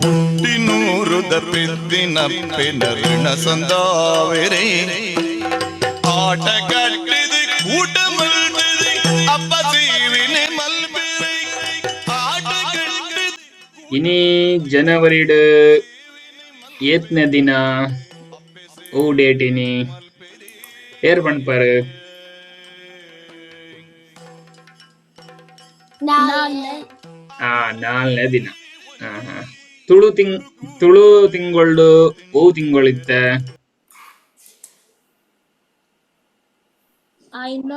ಪುಟ್ಟಿನೂರುದ ಪೆದ್ದಿನಪ್ಪೆನ ಋಣ ಸಂದಾವೆರೆ. ಆಟ ಕಟ್ಟಿದ ಕೂಟ ಮಲ್ತದೆ ಅಪ್ಪ ಸೇವಿನೆ ಮಲ್ಪೆರೆ. ಆಟ ಕಟ್ಟಿದ ಇನಿ ಜನವರಿಡ್ ಏತ್ನೆ ದಿನ? ಓ ಡೇಟ್ ಇನಿ? ಏರ್ ಪನ್ಪರ್? ನಾಲ್ನೆ. ಆ ನಾಲ್ನೇ ದಿನ. ಆಹಾ. ತುಳು ತಿಂಗ್ ತುಳು ತಿಂಗೊಳ್ಡು ಓ ತಿಂಗಳಿತ್ತ? ಐನ.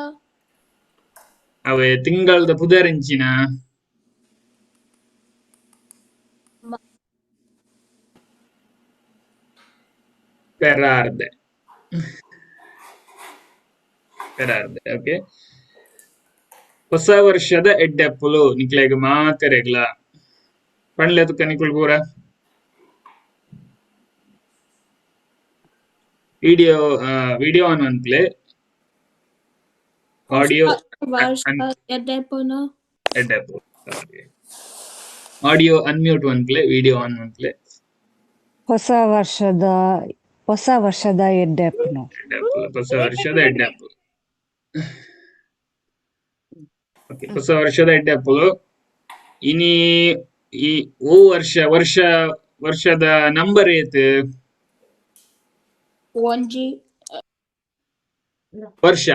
ಅವೇ ತಿಂಗಳದ ಪುದರಿಂಚಿನ? ಪೆರಾರ್ದೆ. ಪೆರಾರ್ದೆ, ಓಕೆ. ಹೊಸ ವರ್ಷದ ಎಡ್ಡೆಪ್ಪುಲು ನಿಕ್ಲೆಗ್ ಮಾತೆರೆಗ್ಲ. ಪಂಡ್ಲೆ ತುಕ್ಕ ನಿಕುಲ್ ಪೂರ. ವಿಡಿಯೋ ವಿಡಿಯೋ ಆನ್ ಮನ್ಪುಲೆ. ಆಡಿಯೋ ವರ್ಷ ಎಡ್ಡೆಪ್ಪುನು. ಎಡ್ಡೆಪ್ಪು. ಆಡಿಯೋ ಅನ್ಮ್ಯೂಟ್ ಮನ್ಪುಲೆ, ವಿಡಿಯೋ ಆನ್ ಮನ್ಪುಲೆ. ಹೊಸ ವರ್ಷದ ಎಡ್ಡೆಪ್ಪುನು. ಎಡ್ಡೆಪ್ಪುಲು, ಹೊಸ ವರ್ಷದ ಎಡ್ಡೆಪ್ಪುಲು. ಓಕೆ, ಹೊಸ ವರ್ಷದ ಎಡ್ಡೆಪ್ಪುಲು. ಇನಿ ಈ ಓ ವರ್ಷ ವರ್ಷ ವರ್ಷದ ನಂಬರ್ ಏತ್? ಒಂಜಿ. ವರ್ಷ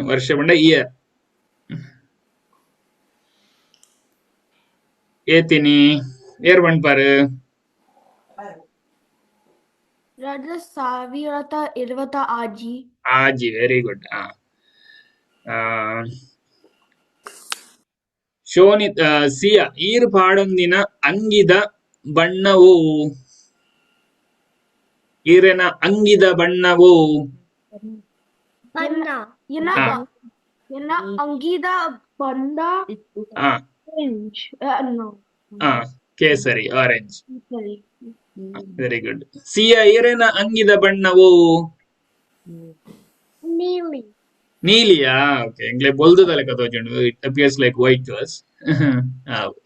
ವರ್ಷ ಪಂಡ ಇಯರ್. ಏತಿನಿ? ಏರ್ ಪನ್ಪರ್? 2026. ಆಜಿ, ವೆರಿ ಗುಡ್. ಆ ಶೋನಿತ್ ಸಿಯಾ, ಈರ್ ಪಾಡೊಂದಿನ ಅಂಗಿದ ಬಣ್ಣವು? ಈರೆನ ಅಂಗಿದ ಬಣ್ಣವು? ಬಣ್ಣ ಎನ್ನ ಎನ್ನ ಅಂಗಿದ ಬಣ್ಣ ಆರೆಂಜ್, ನೋ. ಆ ಕೇಸರಿ, ಆರೆಂಜ್. ಸರಿ. Very good. ಸಿಯಾ, ಈರೆನ ಅಂಗಿದ ಬಣ್ಣವು? ನೀಲಿ. ನೀಲಿಯಾ? ಓಕೆ, ಎಂಗ್ಲೆ ಬೊಲ್ದುದ ಲೆಕ್ಕ ತೋಜುಂಡು. It appears like white to us.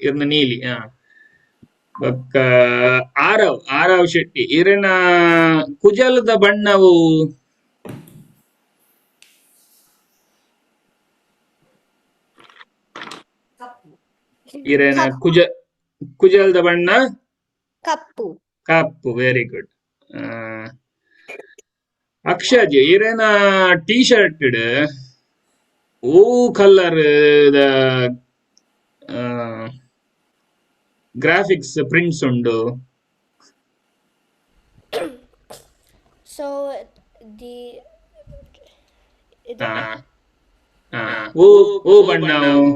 ಇರ್ನ ನೀಲಿ. ಆ ಬೊಕ್ಕ ಆರವ್, ಆರವ್ ಶೆಟ್ಟಿ, ಇರೆನ ಕುಜಲದ ಬಣ್ಣವು? ಇರೆನ ಕುಜಲ್ದ ಬಣ್ಣ? ಕಪ್ಪು. ಕಪ್ಪು, ವೆರಿ ಗುಡ್. ಅಕ್ಷಜ್, ಇರೆನ ಟೀ ಶರ್ಟ್ ಓ ಕಲರ್ ದ ಗ್ರಾಫಿಕ್ಸ್ ಪ್ರಿಂಟ್ಸ್ ಉಂಡು? So the ಇದು ಓ ಓ ಬಣ್ಣವು?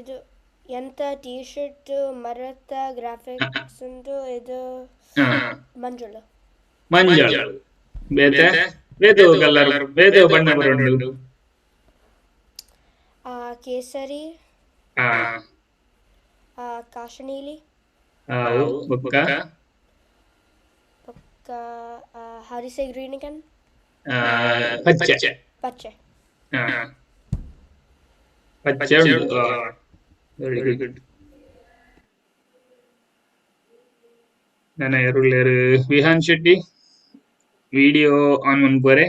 ಇದು ಎಂತ ಟೀ ಶರ್ಟ್ ಮರತ ಗ್ರಾಫಿಕ್ಸ್ ಉಂಟು ಇದು. ಮಂಜುಳ. ಮಂಜಲ್. ಬೇತೆ ಬೇತೆ ಕಲರ್, ಬೇತೆ ಬಣ್ಣ ಬರುಂಡು? ಕೇಸರಿ. ಕಾಶನೀಲಿ. ಬೊಕ್ಕ? ಬೊಕ್ಕ, how do you say green again? ಪಚ್ಚೆ. ಪಚ್ಚೆ. ಪಚ್ಚೆ ಉಂಡು, ವೆರಿ ಗುಡ್. ನನ್ನ ಎರುಲ್ಲೇರು? ವಿಹಾನ್ ಶೆಟ್ಟಿ, ವಿಡಿಯೋ ಆನ್ ಮನ್ಪುವರೆ?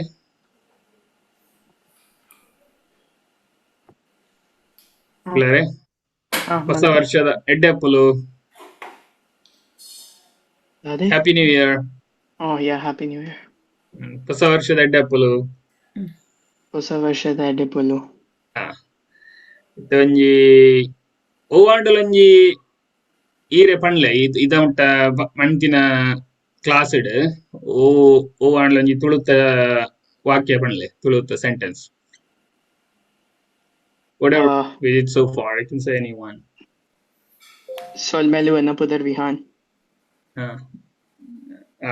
ಉಲ್ಲೇರೆ? ಹೊಸ ವರ್ಷದ ಎಡ್ಡೆಪ್ಪುಲು. ಅದೇ. Happy new year. Oh yeah, happy new year. ಹೊಸ ವರ್ಷದ ಎಡ್ಡೆಪ್ಪುಲು. ಹೊಸ ವರ್ಷದ ಎಡ್ಡೆಪ್ಪುಲು. ಇತ್ತೆ ಒಂಜಿ ಒವ್ವಾಂಡಲೊಂಜಿ ಈರೆ ಪನ್ಲೆ, ಇದ ಮುಟ್ಟ ಮಂತಿನ ಕ್ಲಾಸ್ ಡ್ ಓ ಓವಾಂಡಲೊಂಜಿ ತುಳುತ ವಾಕ್ಯ ಪನ್ಲೆ, ತುಳುತ sentence. Whatever we did so far, you can say any one. ಸೊಲ್ಮೆಲು, ಎನ್ನ ಪುದರ್ ವಿಹಾನ್.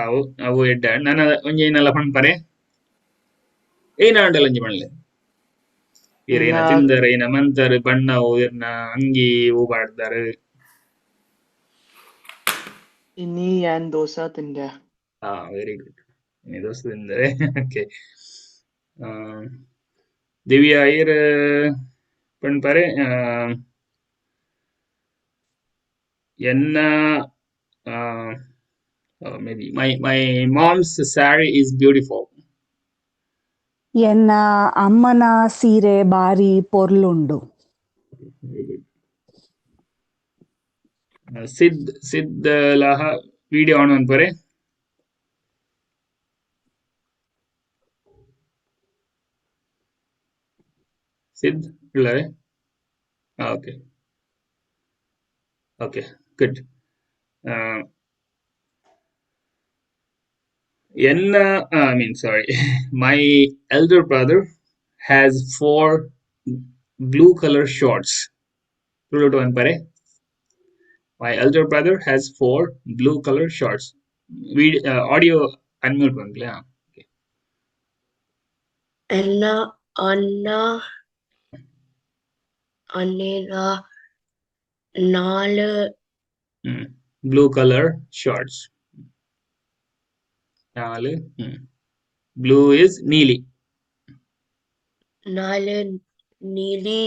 ಅವು ಅವು ಎಡ್ಡ. ನನ ಒಂಜಿ ಐನಲ್ಲ ಪನ್ಪರೆ? ಏನಾಂಡಲ ಒಂಜಿ ಪನ್ಲೆ. ಈರ್ ಏನ ತಿಂದರ್, ಏನ ಮಂತರ್, ಬಣ್ಣ ಇರ್ನ ಅಂಗಿ ಹೂ ಪಾಡ್ದಾರ್. ಇನಿ ಯಾನ್ ದೋಸಾ ತಿಂದೆ. ಹಾ, ವೆರಿ ಗುಡ್. ದೋಸೆ ತಿಂದರೆ, ಓಕೆ. ದಿವ್ಯಾ, ಈರ್ ಪನ್ಪರೆ? ಎನ್ನ maybe my my mom's sari is beautiful. ಎನ್ನ ಅಮ್ಮನ ಸೀರೆ ಬಾರಿ ಪೊರ್ಲುಂಡು. Very good. Sid Sid ಲಹ video on ಅನ್ಪರೆ. Sid ಇಲ್ಲರೆ? Okay okay good. ಎನ್ನ I mean, sorry, my elder brother has four blue color shorts. ತುಳುಟು ಅನ್ಪರೆ. My elder brother has four blue color shorts. Video, audio unmute ಪನ್ಲೆ. Okay. ಎನ್ನ ಅಣ್ಣ ಅಣ್ಣನ ನಾಲ್ blue colour shorts ನಾಲ್. Blue is ನೀಲಿ. ನಾಲ್ ನೀಲಿ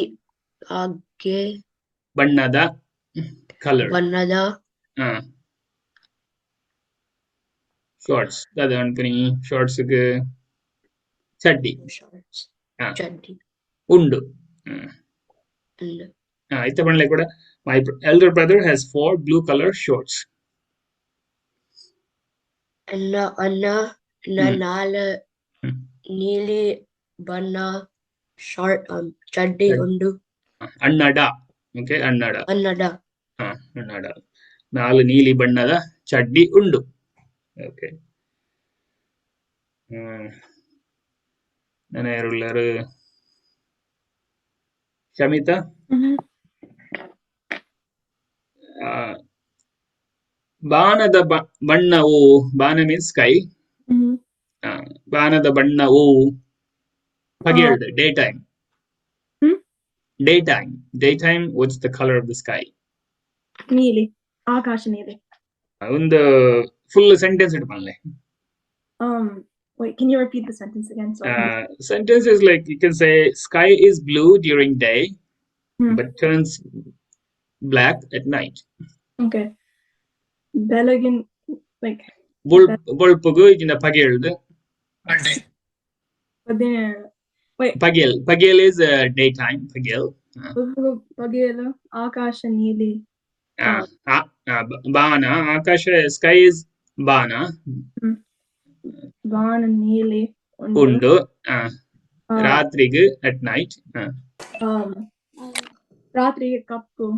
ಆಗೆ ಬಣ್ಣದ ಕಲರ್ ಬಣ್ಣದ ಶಾರ್ಟ್ಸ್ ಅದ ಅನ್ಪನಿ ಶಾರ್ಟ್ಸ್ ಚಡ್ಡಿ. ಶಾರ್ಟ್ಸ್ ಹಾ. ಚಡ್ಡಿ ಉಂಡು. ಉಂಡು. ಇತ್ತ ಪಂಡ್ಲೆ ಕೂಡ my elder brother has four blue color shorts. ಎನ್ನ ಅಣ್ಣ ನಾಲ್ ನೀಲಿ ಬಣ್ಣ ಶಾರ್ಟ್ ಚಡ್ಡಿ ಉಂಡು. ಅಣ್ಣಡ, ಓಕೆ, ಅಣ್ಣಡ. ಅಣ್ಣಡ. ಹಾ, ಅಣ್ಣಡ ನಾಲ್ ನೀಲಿ ಬಣ್ಣದ ಚಡ್ಡಿ ಉಂಡು. ಓಕೆ. ನನ್ನ ಯಾರುಳ್ಳಾರು? ಶಮಿತಾ. ಬಾನದ ಬಣ್ಣವು, ಬಾನ ಮೀನ್ಸ್ ಸ್ಕೈ, ಬಾನದ ಬಣ್ಣವು ಪಗೆಲ್ಡ್ day time. Day time, day time, what's the color of the sky? ನೀಲಿ, ಆಕಾಶ ನೀಲಿ. ಒಂದು ಫುಲ್ ಸೆಂಟೆನ್ಸ್ ಇಟ್ಕೊಳ್ಳಿ. Wait, can you repeat the sentence again? So I can Sentence is like, you can say sky is blue during day but turns black at night. Okay. ಬೆಳಗಿನ like ಬೊಳ್ಪುಗು ಇಜಿನ ಪಗೆಲ್ಡ್. Wait. ಪಗೆಲ್, ಪಗೆಲ್ is day time, ಪಗೆಲ್. ಪಗೆಲು ಆಕಾಶ ನೀಲಿ. ಬಾನ, ಆಕಾಶ, sky is ಬಾನ. ಬಾನ ನೀಲಿ ಉಂಡು. ಉಂಡು. ರಾತ್ರಿಗ್ ಅಟ್ night ರಾತ್ರಿಗೆ ಕಪ್ಪು.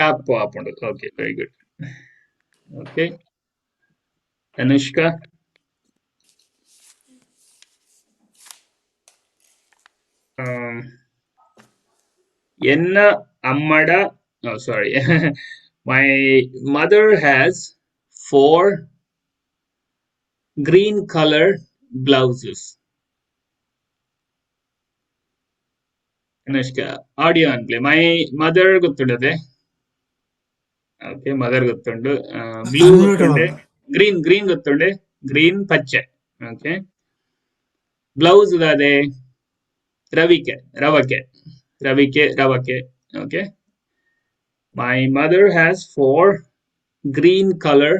ಕಪ್ಪು ಆಪುಂಡು. Okay, very good. Okay, Anushka. ಎನ್ನ ಅಮ್ಮಡ, oh sorry, my mother has four green color blouses. Anushka, audio ಅನ್ಪ್ಲೆ. My mother ಗೊತ್ತುಂಡದೆ? Okay, mother ಗೊತ್ತುಂಡು. ಬ್ಲೂ ಗೊತ್ತುಂಡೆ? ಗ್ರೀನ್, ಗ್ರೀನ್ ಗೊತ್ತುಂಡೆ? ಗ್ರೀನ್ ಪಚ್ಚೆ. ಓಕೆ, ಬ್ಲೌಸ್ ಅದೇ ರವಿಕೆ, ರವಕೆ, ರವಿಕೆ, ರವಕೆ. Okay, my mother has four green color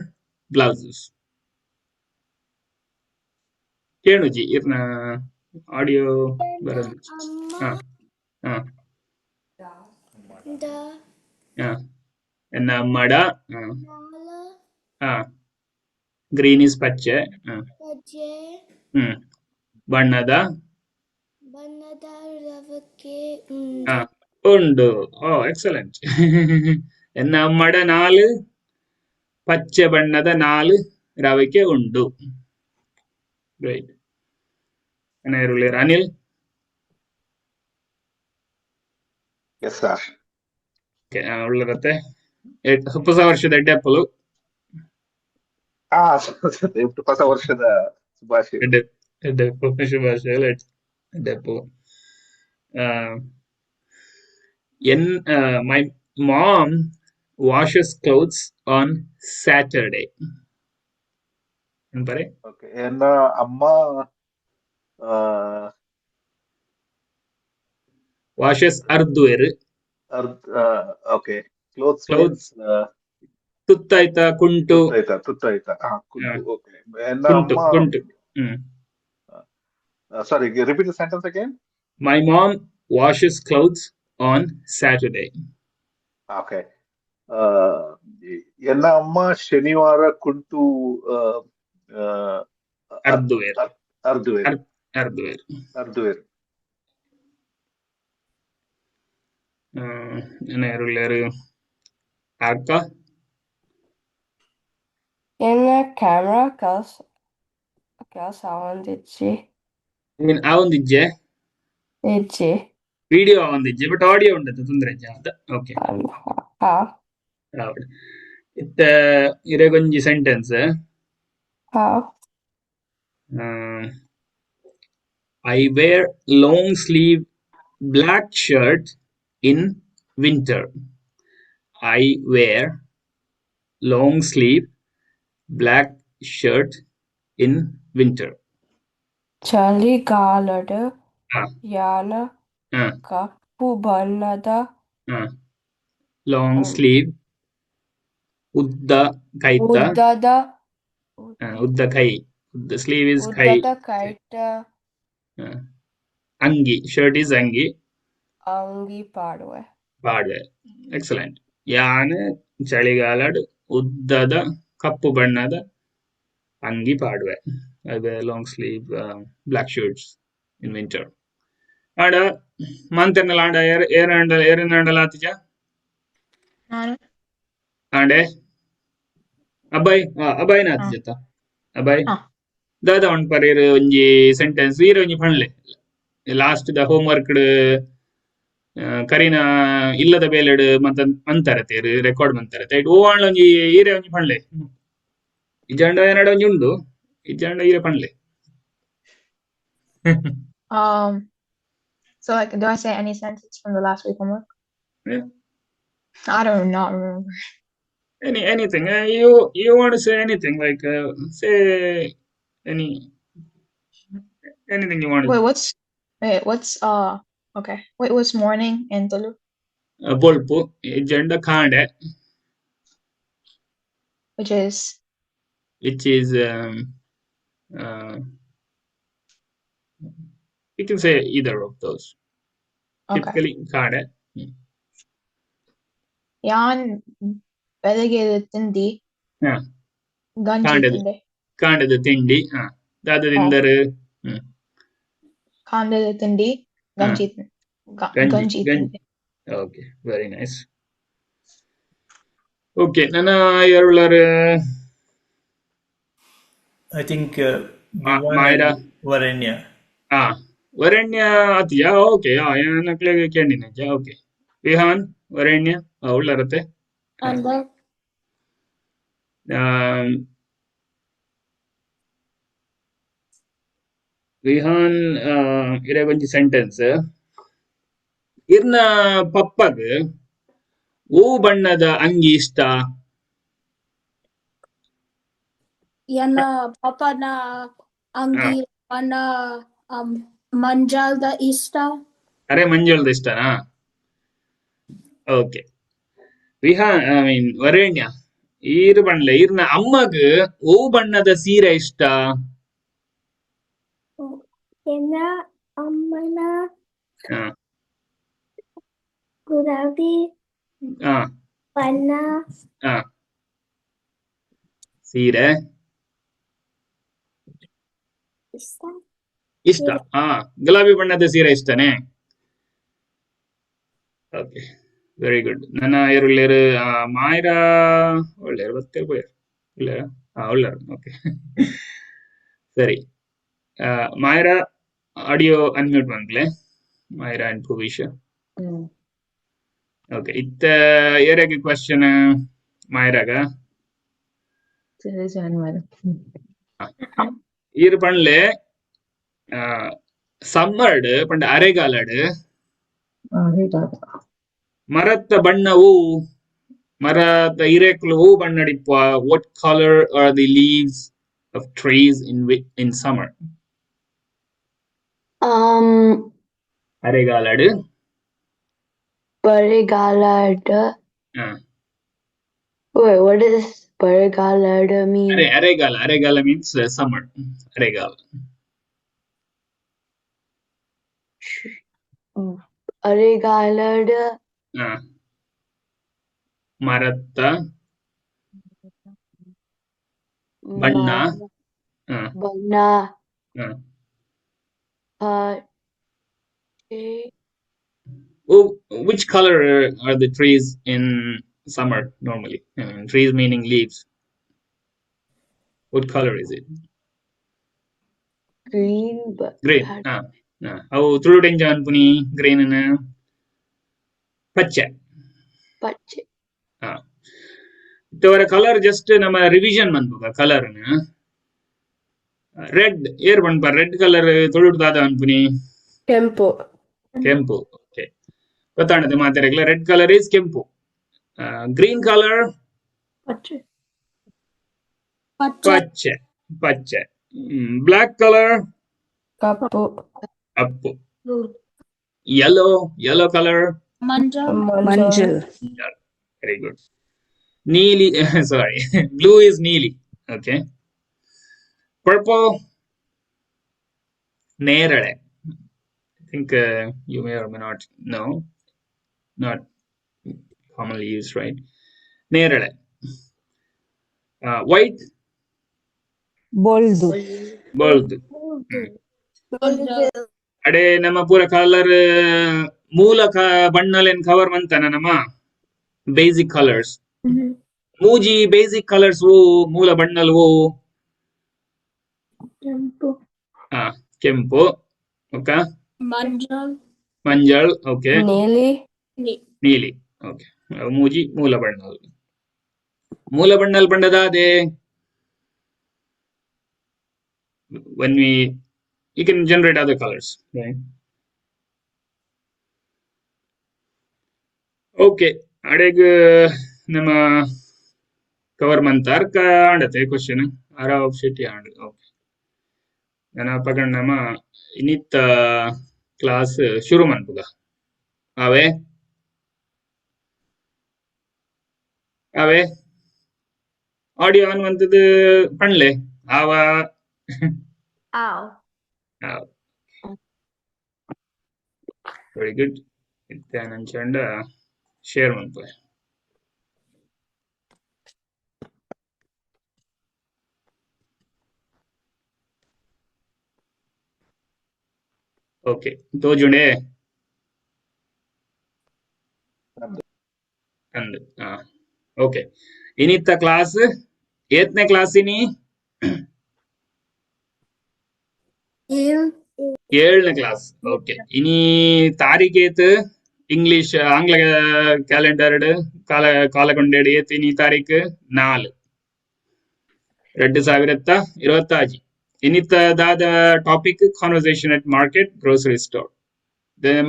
blouses. ಕೇಣುಜಿ ಇರ್ನ ಆಡಿಯೋ ಬರೋದು. ಹಾ ಹಾ. ಹಾ, ಎನ್ನ ಅಮ್ಮಡ ಹಾ ಗ್ರೀನ್ is ಪಚ್ಚೆ. ಹ್ಮ್ ಬಣ್ಣದ ಬಣ್ಣದ ರವಕೆ. ಹಾ, ಉಂಡು. ಓ, ಎಕ್ಸಲೆಂಟ್. ಎನ್ನ ಅಮ್ಮಡ ನಾಲ್ ಪಚ್ಚೆ ಬಣ್ಣದ ನಾಲ್ ರವಿಕೆ ಉಂಡು. ರೈಟ್. ಅನಿಲ್. Yes sir. ಉಳ್ಳರತ್ತೆ ಹೊಸ ವರ್ಷದ ಎಡ್ಡೆಪ್ಪಲು. ಹಾ, ಹೊಸ ವರ್ಷದ ಶುಭಾಶಯ. ಎಡ್ಡೆಪ್ಪು ಶುಭಾಶಯ, ಎಡ್ಡೆಪ್ಪು. N my mom washes clothes on Saturday. ಅನ್ಪರೆ. Okay, ಎನ್ನ ಅಮ್ಮ ವಾಷಸ್ ಅರ್ದುವೆರ್. Okay, clothes. Clothes. ತುತ್ತಾಯ್ತ ಕುಂಟು. ತುತ್ತಾಯ್ತ ತುತ್ತಾಯ್ತ ಹಾ ಕುಂಟು ಓಕೆ. ಎನ್ನ ಕುಂಟು ಅಮ್ಮ ಕುಂಟು. ಹ್ಮ್. Sorry, repeat the sentence again. My mom washes clothes on Saturday. Okay. ಎನ್ನ ಅಮ್ಮ ಶನಿವಾರ ಕುಂಟು ಅರ್ದುವೇರ್. ಅರ್ದುವೇರ್. ಅರ್ದುವೇರ್. ಅರ್ದುವೇರ್. ಯಾರುಳ್ಳೇರು? ಅಕ್ಕ. ಎನ್ನ ಕ್ಯಾಮೆರಾ ಕೆಲಸ ಕೆಲಸ ಆವೊಂದಿಜ್ಜಿ. ಮೀನ್ ಆವೊಂದಿಜ್ಜೆ? ಇಜ್ಜಿ. ವಿಡಿಯೋ ಆವೊಂದಿಜ್ಜೆ, ಬಟ್ ಆಡಿಯೋ ಉಂಡತ, ತೊಂದರೆ ಇಜ್ಜೆ ಅಂತ. ಓಕೆ. ಹಾ. ಹೌದು, ಇತ್ತ ಇರೆಗೊಂಜಿ ಸೆಂಟೆನ್ಸ್. ಹಾ. I wear long sleeve black shirt in winter. I wear long sleeve black shirt in winter. ಚಳಿಗಾಲಡ್ ಯಾನ ಕಪ್ಪು ಬಣ್ಣದ ಲಾಂಗ್ ಸ್ಲೀವ್, ಉದ್ದ ಕೈತ. ಉದ್ದದ ಉದ್ದ ಕೈ, ಉದ್ದ ಸ್ಲೀವ್ is ಕೈ. ಉದ್ದದ ಕೈತ ಅಂಗಿ, ಶರ್ಟ್ is ಅಂಗಿ. ಅಂಗಿ ಪಾಡುವೆ. ಪಾಡುವೆ, ಎಕ್ಸಲೆಂಟ್. ಯಾನ್ ಚಳಿಗಾಲಡ್ ಉದ್ದದ ಕಪ್ಪು ಬಣ್ಣದ ಅಂಗಿ ಪಾಡುವೆ. I wear long sleeve black shirts in winter. ಆಂಡ ಮಾಂತೆರ್ನಲ ಆಂಡ ಏರ್ ಏರೆನಾಂಡಲ ಆತಿಜ? ನಾನು. ಆಂಡೆ ಅಬಾಯ್ ಅಬಾಯ್ನ ಆತಿಜತ್ತ ಅಬಾಯ್? ಹಾ. ದಾದ ಪನ್ಪರ್ ಒಂಜಿ ಸೆಂಟೆನ್ಸ್ ಈರ್ ಒಂಜಿ ಪನ್ಲೆ. ಲಾಸ್ಟ್ ದ ಹೋಮ್ ವರ್ಕ್ ಕರಿನ ಇಲ್ಲದ ಬೇಲೆಡ್ ಮಂತ ಮಂತಾರತೆ ರೆಕಾರ್ಡ್ ಮಂತಾರತೆ ಓ ಆಂಡ ಒಂಜಿ ಈರೆ ಒಂಜಿ ಪನ್ಲೆ. ಇಜ್ಜಾಂಡ ಎನಡ ಒಂಜಿ ಉಂಡು, ಇಜ್ಜಾಂಡ ಈರೆ ಪನ್ಲೆ. So like, do I say any sentence from the last week homework? Yeah. I don't not remember. Anything you want to say, anything, like say anything you want to. Wait, what's okay. Wait, what's morning in Tulu? ಬೊಲ್ಪು ಇಜ್ಜಂಡ ಕಾಂಡೆ. Which is Which is you can say either of those. Okay. Typically ಕಾಂಡೆ. ಯಾನ್ ಬೆಳಗ್ಗೆ ತಿಂಡಿ ಗಂಜಿ ಕಾಂಡೆದು. ತಿಂದೆ. ಕಾಂಡೆದ ತಿಂಡಿ, ಹಾ, ದಾದದಿಂದರು? ಹ್ಮ್. ಕಾಂಡೆದ ತಿಂಡಿ, ಗಂಜಿ ಗಂಜಿ. ಗಂಜಿ ಗಂಜಿ. ತಿಂದೆ. Okay, very nice. ಓಕೆ, ನನ್ನ ಯಾರುಳ್ಳಾರು? I think Vivan Mayra. And Varenya. ಹಾ, ವರೇಣ್ಯ ಆತಿಯಾ? ಓಕೆ, ಹಾ, ಏನಕ್ಲೆ ಕೇಳಿನ. ಓಕೆ, ವಿಹಾನ್, ವರೇಣ್ಯ ಉಳ್ಳಾರತ್ತೆ? ಅಂದ. ವಿಹಾನ್, ಇರೆ ಒಂಜಿ ಸೆಂಟೆನ್ಸ್. ಇರ್ನ ಪಪ್ಪಗ್ ಓ ಬಣ್ಣದ ಅಂಗಿ ಇಷ್ಟ? ಎನ್ನ ಪಪ್ಪನ ಅಂಗಿ ಬಣ್ಣ ಮಂಜಾಲ್ದ ಇಷ್ಟ. ಅರೆ ಮಂಜಲ್ದ ಇಷ್ಟನಾ? ಓಕೆ, ವಿಹಾನ್, I mean ವರೇಣ್ಯ, ಈರು ಬಣ್ಣ ಈರ್ನ ಅಮ್ಮಗ್ ಓ ಬಣ್ಣದ ಸೀರೆ ಇಷ್ಟ? ಎನ್ನ ಅಮ್ಮನ ಗುಲಾಬಿ ಬಣ್ಣ ಸೀರೆ ಇಷ್ಟ. ಇಷ್ಟ. ಹಾ, ಗುಲಾಬಿ ಬಣ್ಣದ ಸೀರೆ ಇಷ್ಟನೇ. Okay, very good. ನನ್ನ ಏರುಳ್ಳೇರು? ಮಾಯರಾ ಒಳ್ಳೆಯರು ಬತ್ತೇರು ಪೋಯರ್ ಒಳ್ಳೆಯರ. ಹಾ, ಒಳ್ಳೆಯರು. ಓಕೆ, ಸರಿ. ಮಾಯರಾ, ಆಡಿಯೋ ಅನ್ಮ್ಯೂಟ್ ಮನ್ಪುಲೆ, ಮಾಯರಾ ಅಂಡ್ ಭುವಿಷ. ಓಕೆ, ಇತ್ತ ಏರೆಗ್ ಕ್ವಶನ್? ಮಾಯರಾಗ? ಈರ್ ಪನ್ಲೆ, ಸಮ್ಮರ್ಡ್ ಪಂಡ ಅರೆಗಾಲಡ್ ಮರತ್ತ ಬಣ್ಣ ಹೂ, ಮರದ ಇರೆಕ್ಲು ಹೂ ಬಣ್ಣಡಿಪ್ಪ? What color are the leaves of trees in summer? ಅರೆಗಾಲಡ್. ಬರಿಗಾಲಡ್. Wait, what does ಬರಗಾಲಡ್ ಅರೆ mean? ಅರೆಗಾಲ. ಅರೆಗಾಲ ಮೀನ್ಸ್ ಸಮ್ಮರ್. ಅರೆಗಾಲ. ಅರೆಗಾಲಡ್ ಮರತ್ತ ಬಣ್ಣ ಬಣ್ಣ Which color are the trees in summer normally? I mean, trees meaning leaves. What color is it? Green, but Green. ಅವು ತುಳುಟು ಎಂಚ ಅನ್ಪುನಿ ಗ್ರೀನ್ ಪಚ್ಚೆ. ಪಚ್ಚೆ. ಇತ್ತವರ ಕಲರ್ ಜಸ್ಟ್ ನಮ್ಮ ರಿವಿಷನ್ ಮನ್ಪುಗ ಕಲರ್. ರೆಡ್ ಏರ್ ಪನ್ಪ? ರೆಡ್ ಕಲರ್ ತುಳುಟು ದಾದ ಅನ್ಪುನಿ? ಕೆಂಪು. ಕೆಂಪು, ಓಕೆ. ಗೊತ್ತಾಣದೆ ಮಾತೆರೆಗ್ಲ? ರೆಡ್ ಕಲರ್ is ಕೆಂಪು. Green colour? ಪಚ್ಚೆ. ಪಚ್ಚೆ, ಪಚ್ಚೆ. Black colour? ಕಪ್ಪು. ಕಪ್ಪು. Yellow, yellow colour? ಮಂಜಲ್. ಮಂಜಲ್. Very good. ನೀಲಿ, ಸಾರಿ, ಬ್ಲೂ is ನೀಲಿ. ಓಕೆ. ಪರ್ಪಲ್ ನೇರಳೆ. I think you may or may not know, not commonly used, right? ನೇರಳೆ. White? ಬೊಲ್ದು. ಬೊಲ್ದು. ಅಡೆ ನಮ್ಮ ಪೂರ ಕಲರ್ ಮೂಲ ಬಣ್ಣಲೆನ್ ಕವರ್ ಮಂತನ ನಮ್ಮ ಬೇಸಿಕ್ ಕಲರ್ಸ್. ಮೂಜಿ ಬೇಸಿಕ್ ಕಲರ್ಸ್ ಓ ಮೂಲ ಬಣ್ಣಲ್ ಓ? ಕೆಂಪು. ಕೆಂಪು, ಓಕೆ. ಮಂಜಲ್. ಮಂಜಲ್, ಓಕೆ. ನೀಲಿ. ನೀಲಿ, ಓಕೆ. ಮೂಜಿ ಮೂಲ ಬಣ್ಣಲ್. ಮೂಲ ಬಣ್ಣಲ್ ಬಣ್ಣದಾದೆ when we you can generate other colors, right? Okay. ಅಡೆಗ್ ನಮ್ಮ ಕವರ್ ಮಂತಾರ್ ಆಂಡತೆ ಕ್ವಶನ್ ಆರಾವ್ ಶೆಟ್ಟಿ ಆಂಡ್. ಓಕೆ, ನನ್ನ ಪಗಣ್ ನಮ್ಮ ಇನ್ನಿತ್ತ ಕ್ಲಾಸ್ ಶುರು ಮನ್ಪುಗ. ಆವೆ ಆವೆ ಆಡಿಯೋ ಆನ್ ಮಂತದ್ದು ಪಣ್ಲೆ ಆವ. ಆವ್. Very good. ಇತ್ತೆ ನಂಚಂಡ ಶೇರ್ ಮನ್ಪುವೆ. ಓಕೆ, ತೋಜುಂಡೆ ಅಂದ್. ಓಕೆ, ಇನಿತ್ತ ಕ್ಲಾಸ್ ಏತ್ನೇ ಕ್ಲಾಸ್ ಇನಿ? ಏಳನೇ ಕ್ಲಾಸ್. ಓಕೆ, ಇನಿ ತಾರೀಖ್ ಏತ್? ಇಂಗ್ಲಿಷ್ ಆಂಗ್ಲ ಕ್ಯಾಲೆಂಡರ್ ಕಾಲ ಕಾಲಗೊಂಡೇಡು ಏತ್ ಇನಿ ತಾರೀಖ್? 4, 2026. ಇನ್ನಿತ್ತ ದಾದ topic? Conversation at market, grocery store.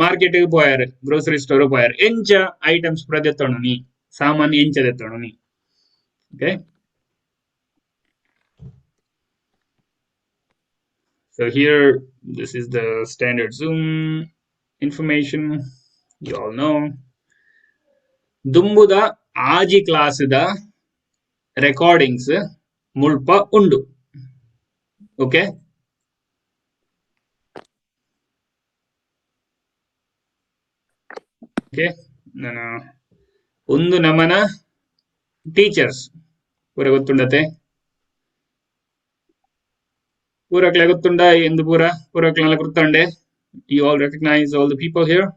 Market ಪೋಯಾರ್, grocery store ಪೋಯಾರ್, ಎಂಚ ಐಟಮ್ಸ್ ಪೂರ ದೆತ್ತೊಣು ನೀ, ಸಾಮಾನ್ ಎಂಚ ದೆತ್ತೊಣು ನೀ? Okay. So here, this is the standard Zoom information. You all know. ದುಂಬುದ ಆಜಿ ಕ್ಲಾಸ್ದ ರೆಕಾರ್ಡಿಂಗ್ಸ್ ಮುಲ್ಪ ಉಂಡು. Okay, okay. ನನ್ನ ಒಂದು ನಮನ ಟೀಚರ್ಸ್ ಪೂರ ಗೊತ್ತುಂಡತೆ? ಪೂರಕ್ಲೆ ಗೊತ್ತುಂಡ ಎಂದು? ಪೂರ ಪೂರಕ್ಲೆಲ್ಲ ಗೊತ್ತುಂಡೆ? You all recognize all the people here?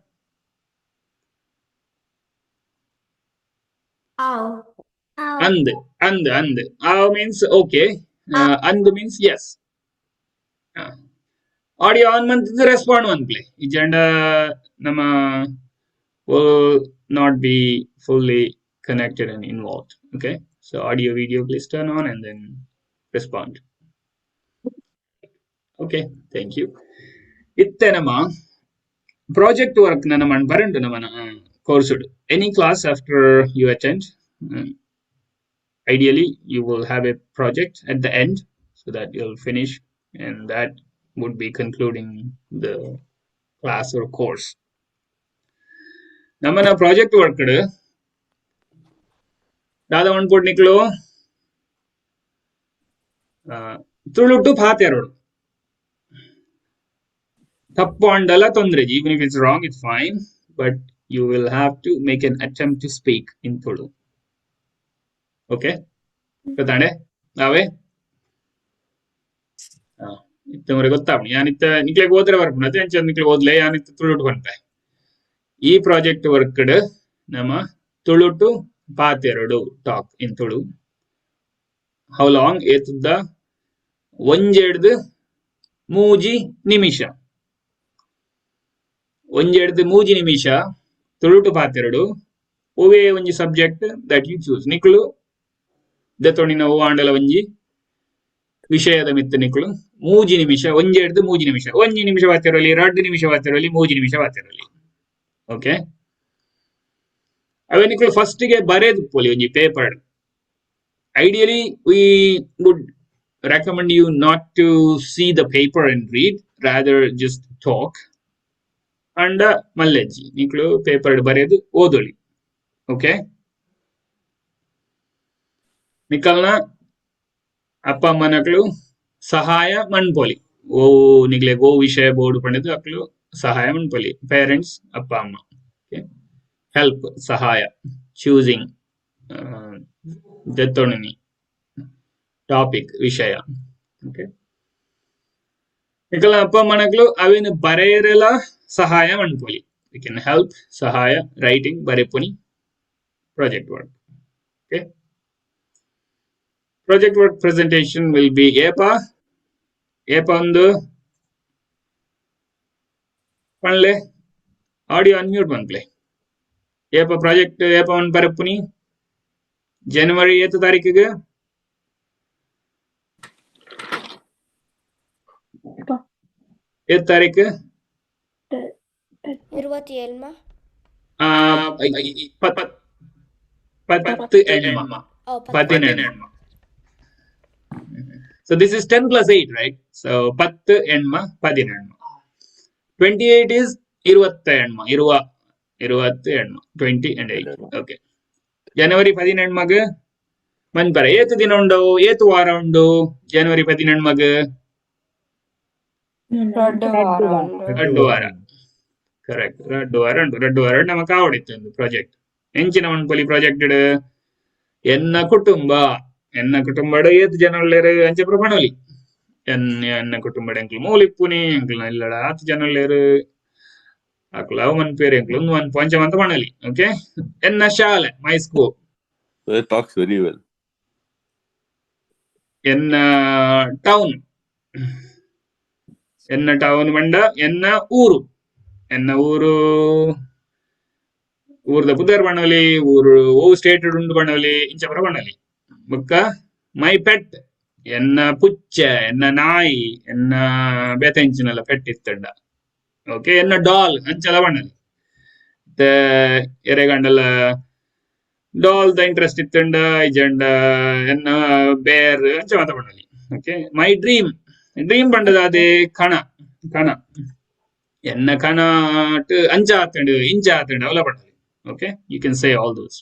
ಆವ್. ಅಂದ್, ಅಂದ್, ಅಂದ್. ಆವ್ ಮೀನ್ಸ್ ಓಕೆ, ಅಂದ್ ಮೀನ್ಸ್ ಎಸ್. ಆಡಿಯೋ ಆನ್ ಮಂತಿದ್ದು ರೆಸ್ಪಾಂಡ್ ಮನ್ಪ್ಲೆ, ಇಜ್ಜಂಡ ನಮ್ಮ will not be fully connected and involved. Okay, so audio, video, please turn on and then respond. Okay, thank you. ಇತ್ತೆ ನಮ್ಮ project work ನನ್ನ ಮಣ್ ಬರಂಡು ನಮ್ಮನ course. Any class after you attend, ideally you will have a project at the end so that you'll finish, and that would be concluding the class or course. ನಮ್ಮನ project work ದಾದ ಮನ್ಪೊಡ್ ನಿಕ್ಲು ತುಳುಟು ಪಾತೆರೊಡು. ತಪ್ಪು ಅಂಡಲ ತೊಂದ್ರೆ, even if it's wrong, it's fine, but you will have to make an attempt to speak in Tulu. Okay, ಗೊತ್ತಾಂಡೆ? ನಾವೇ ಇತ್ತ ಮರೆ ಗೊತ್ತಾಪುಂಡು. ಯಾನಿತ್ತ ನಿಕ್ಲೆಗ್ ಓದ್ರೆ ಬರ್ಪುಂಡು ಅತ್ತೆ, ಅಂಚ ನಿಕ್ಲೆ ಓದ್ಲೆ. ಯಾನಿತ್ತ ತುಳುಟು ಪನ್ಪೆ. ಈ ಪ್ರಾಜೆಕ್ಟ್ ವರ್ಕ್ ನಮ್ಮ ತುಳುಟು ಪಾತೆರೊಡು, talk in Tulu. How long? ಏತುದ್ದ? ಒಂಜೆಡ್ದು ಮೂಜಿ ನಿಮಿಷ. ಒಂಜೆಡ್ದು ಮೂಜಿ ನಿಮಿಷ ತುಳುಟು ಪಾತೆರೊಡು, ಒವೇ ಒಂಜಿ subject that you choose. ನಿಕ್ಲು ದೆತೊಣಿನ ಒವ್ವು ಆಂಡಲ ಒಂಜಿ ವಿಷಯದ ಮಿತ್ತ ನಿಕ್ಲು 3 ನಿಮಿಷ, ಒಂಜೆಡ್ದು 3 ನಿಮಿಷ. 1 ನಿಮಿಷ ಪಾತೆರೊಲಿ, 2 ನಿಮಿಷ ಪಾತೆರೊಲಿ, 3 ನಿಮಿಷ ಪಾತೆರೊಲಿ. ಓಕೆ, ಅವೆ ನಿಕ್ಲು ಫಸ್ಟ್ ಗೆ ಬರೆದು ಪೋಲಿ ಒಂಜಿ paper. Ideally, we would recommend you not to see the paper and read, rather just talk. And ಮಲ್ಲೆಜ್ಜಿ, ನಿಕ್ಲು paper ಬರೆದು ಓದೊಲಿ. ಓಕೆ, ನಿಕಲ್ನ ಅಪ್ಪ ಅಮ್ಮನಕ್ಲು ಸಹಾಯ ಮನ್ಪೊಲಿ. ಓ ನಿಕ್ಲೆ ಓ ವಿಷಯ ಬೋಡು ಪಂಡದು ಅಕ್ಲು ಸಹಾಯ ಮನ್ಪೊಲಿ. ಪೇರೆಂಟ್ಸ್, ಅಪ್ಪ ಅಮ್ಮ ಹೆಲ್ಪ್, ಸಹಾಯ ಚೂಸಿಂಗ್ ದೆತ್ತೊಣನಿ ಟಾಪಿಕ್, ವಿಷಯ. ಓಕೆ, ನಿಕಲ್ನ ಅಪ್ಪ ಅಮ್ಮನಕ್ಲು ಅವೇನು ಬರೆಯರೆಲ ಸಹಾಯ ಮನ್ಪೊಲಿ. You can help, ಸಹಾಯ ರೈಟಿಂಗ್, ಬರೆಪುನಿ project work. Okay, project work presentation will be ಏಪ? ಏಪ ಒಂದು ಪನ್ಲೆ, ಆಡಿಯೋ ಅನ್ಮ್ಯೂಟ್ ಮನ್ಪ್ಲೆ. ಏಪ ಪ್ರಾಜೆಕ್ಟ್, ಏಪ ಒನ್ ಬರೆಪುನಿ? ಜನವರಿ ಏತ್ ತಾರೀಕಿಗೆ? ಏತ್ ತಾರೀಕು? 27. 10 ಎಣ್ಮ. Oh. 18. So this is 10 plus 8, right? So 10 ಎಣ್ಮ, 18. 28 is 28, ಇರುವ 28, 20 and 8. Okay. ಜನವರಿ 18ಗ್ ಮನ್ಪರ. ಏತು ದಿನ ಉಂಡು? ಏತು ವಾರ ಉಂಡು ಜನವರಿ 18ಗ್? ರಡ್ಡು ವಾರ ಉಂಡು. ರಡ್ಡು ವಾರ, ಕರೆಕ್ಟ್. 2 ವಾರ ಉಂಡು. 2 ವಾರ ನಮಕ್ ಆವಡಿತ್ತು ಒಂದು ಪ್ರಾಜೆಕ್ಟ್. ಎಂಚಿನ ಮನ್ಪೊಲಿ ಪ್ರಾಜೆಕ್ಟ್? ಎನ್ನ ಕುಟುಂಬ. ಎನ್ನ ಕುಟುಂಬಡ್ ಏತ್ ಜನ ಉಲ್ಲೆರ್, ಅಂಚ ಪೂರ ಪನೊಲಿ. ಎನ್ನ ಎನ್ನ ಕುಟುಂಬಡ್ ಎಂಕ್ಲು ಮೂಲು ಇಪ್ಪುನಿ, ಎಂಕ್ಲ್ನ ಇಲ್ಲಡ ಆತ್ ಜನ ಉಲ್ಲೆರ್, ಅಕ್ಲು ಅವು ಮನ್ಪೇರ್, ಎಂಕ್ಲು ಉಂದು ಮನ್ಪು, ಅಂಚ ಮಾತ ಪನೊಲಿ. ಓಕೆ, ಎನ್ನ ಶಾಲೆ, my school. It talks very well. ಎನ್ನ ಟೌನ್. ಎನ್ನ ಟೌನ್ ಪಂಡ ಎನ್ನ ಊರು. ಎನ್ನ ಊರು, ಊರ್ದ ಪುದರ್ ಪನೊಲಿ, ಊರು ಓ ಸ್ಟೇಟ್ ಉಂಡು ಪನೊಲಿ, ಇಂಚ ಪೂರ ಪನೊಲಿ. ಬೊಕ್ಕ ಮೈ ಪೆಟ್, ಎನ್ನ ಪುಚ್ಚೆ, ಎನ್ನ ನಾಯಿ, ಎನ್ನ ಬೇತೆ ಎಂಚಿನಲ್ಲ ಪೆಟ್ ಇತ್ತಂಡ. ಓಕೆ, ಎನ್ನ ಡಾಲ್, ಅಂಚಲ ಪನೊಲಿ. ಎರೆಗಂಡಲ doll the interest ಇತ್ತಂಡ, ಇಜಂಡ ಎನ್ನ ಬೇರ್, ಅಂಚ ಮಾತ ಪನೊಲಿ. Okay, my dream. Dream ಪಂಡದ ಅದೇ ಕಣ. ಕಣ, ಎನ್ನ ಕಣಟ್ ಅಂಚ ಆತಂಡು, ಇಂಚ ಆತಂಡು, ಅವಲ ಪನೊಲಿ. Okay, you can say all those.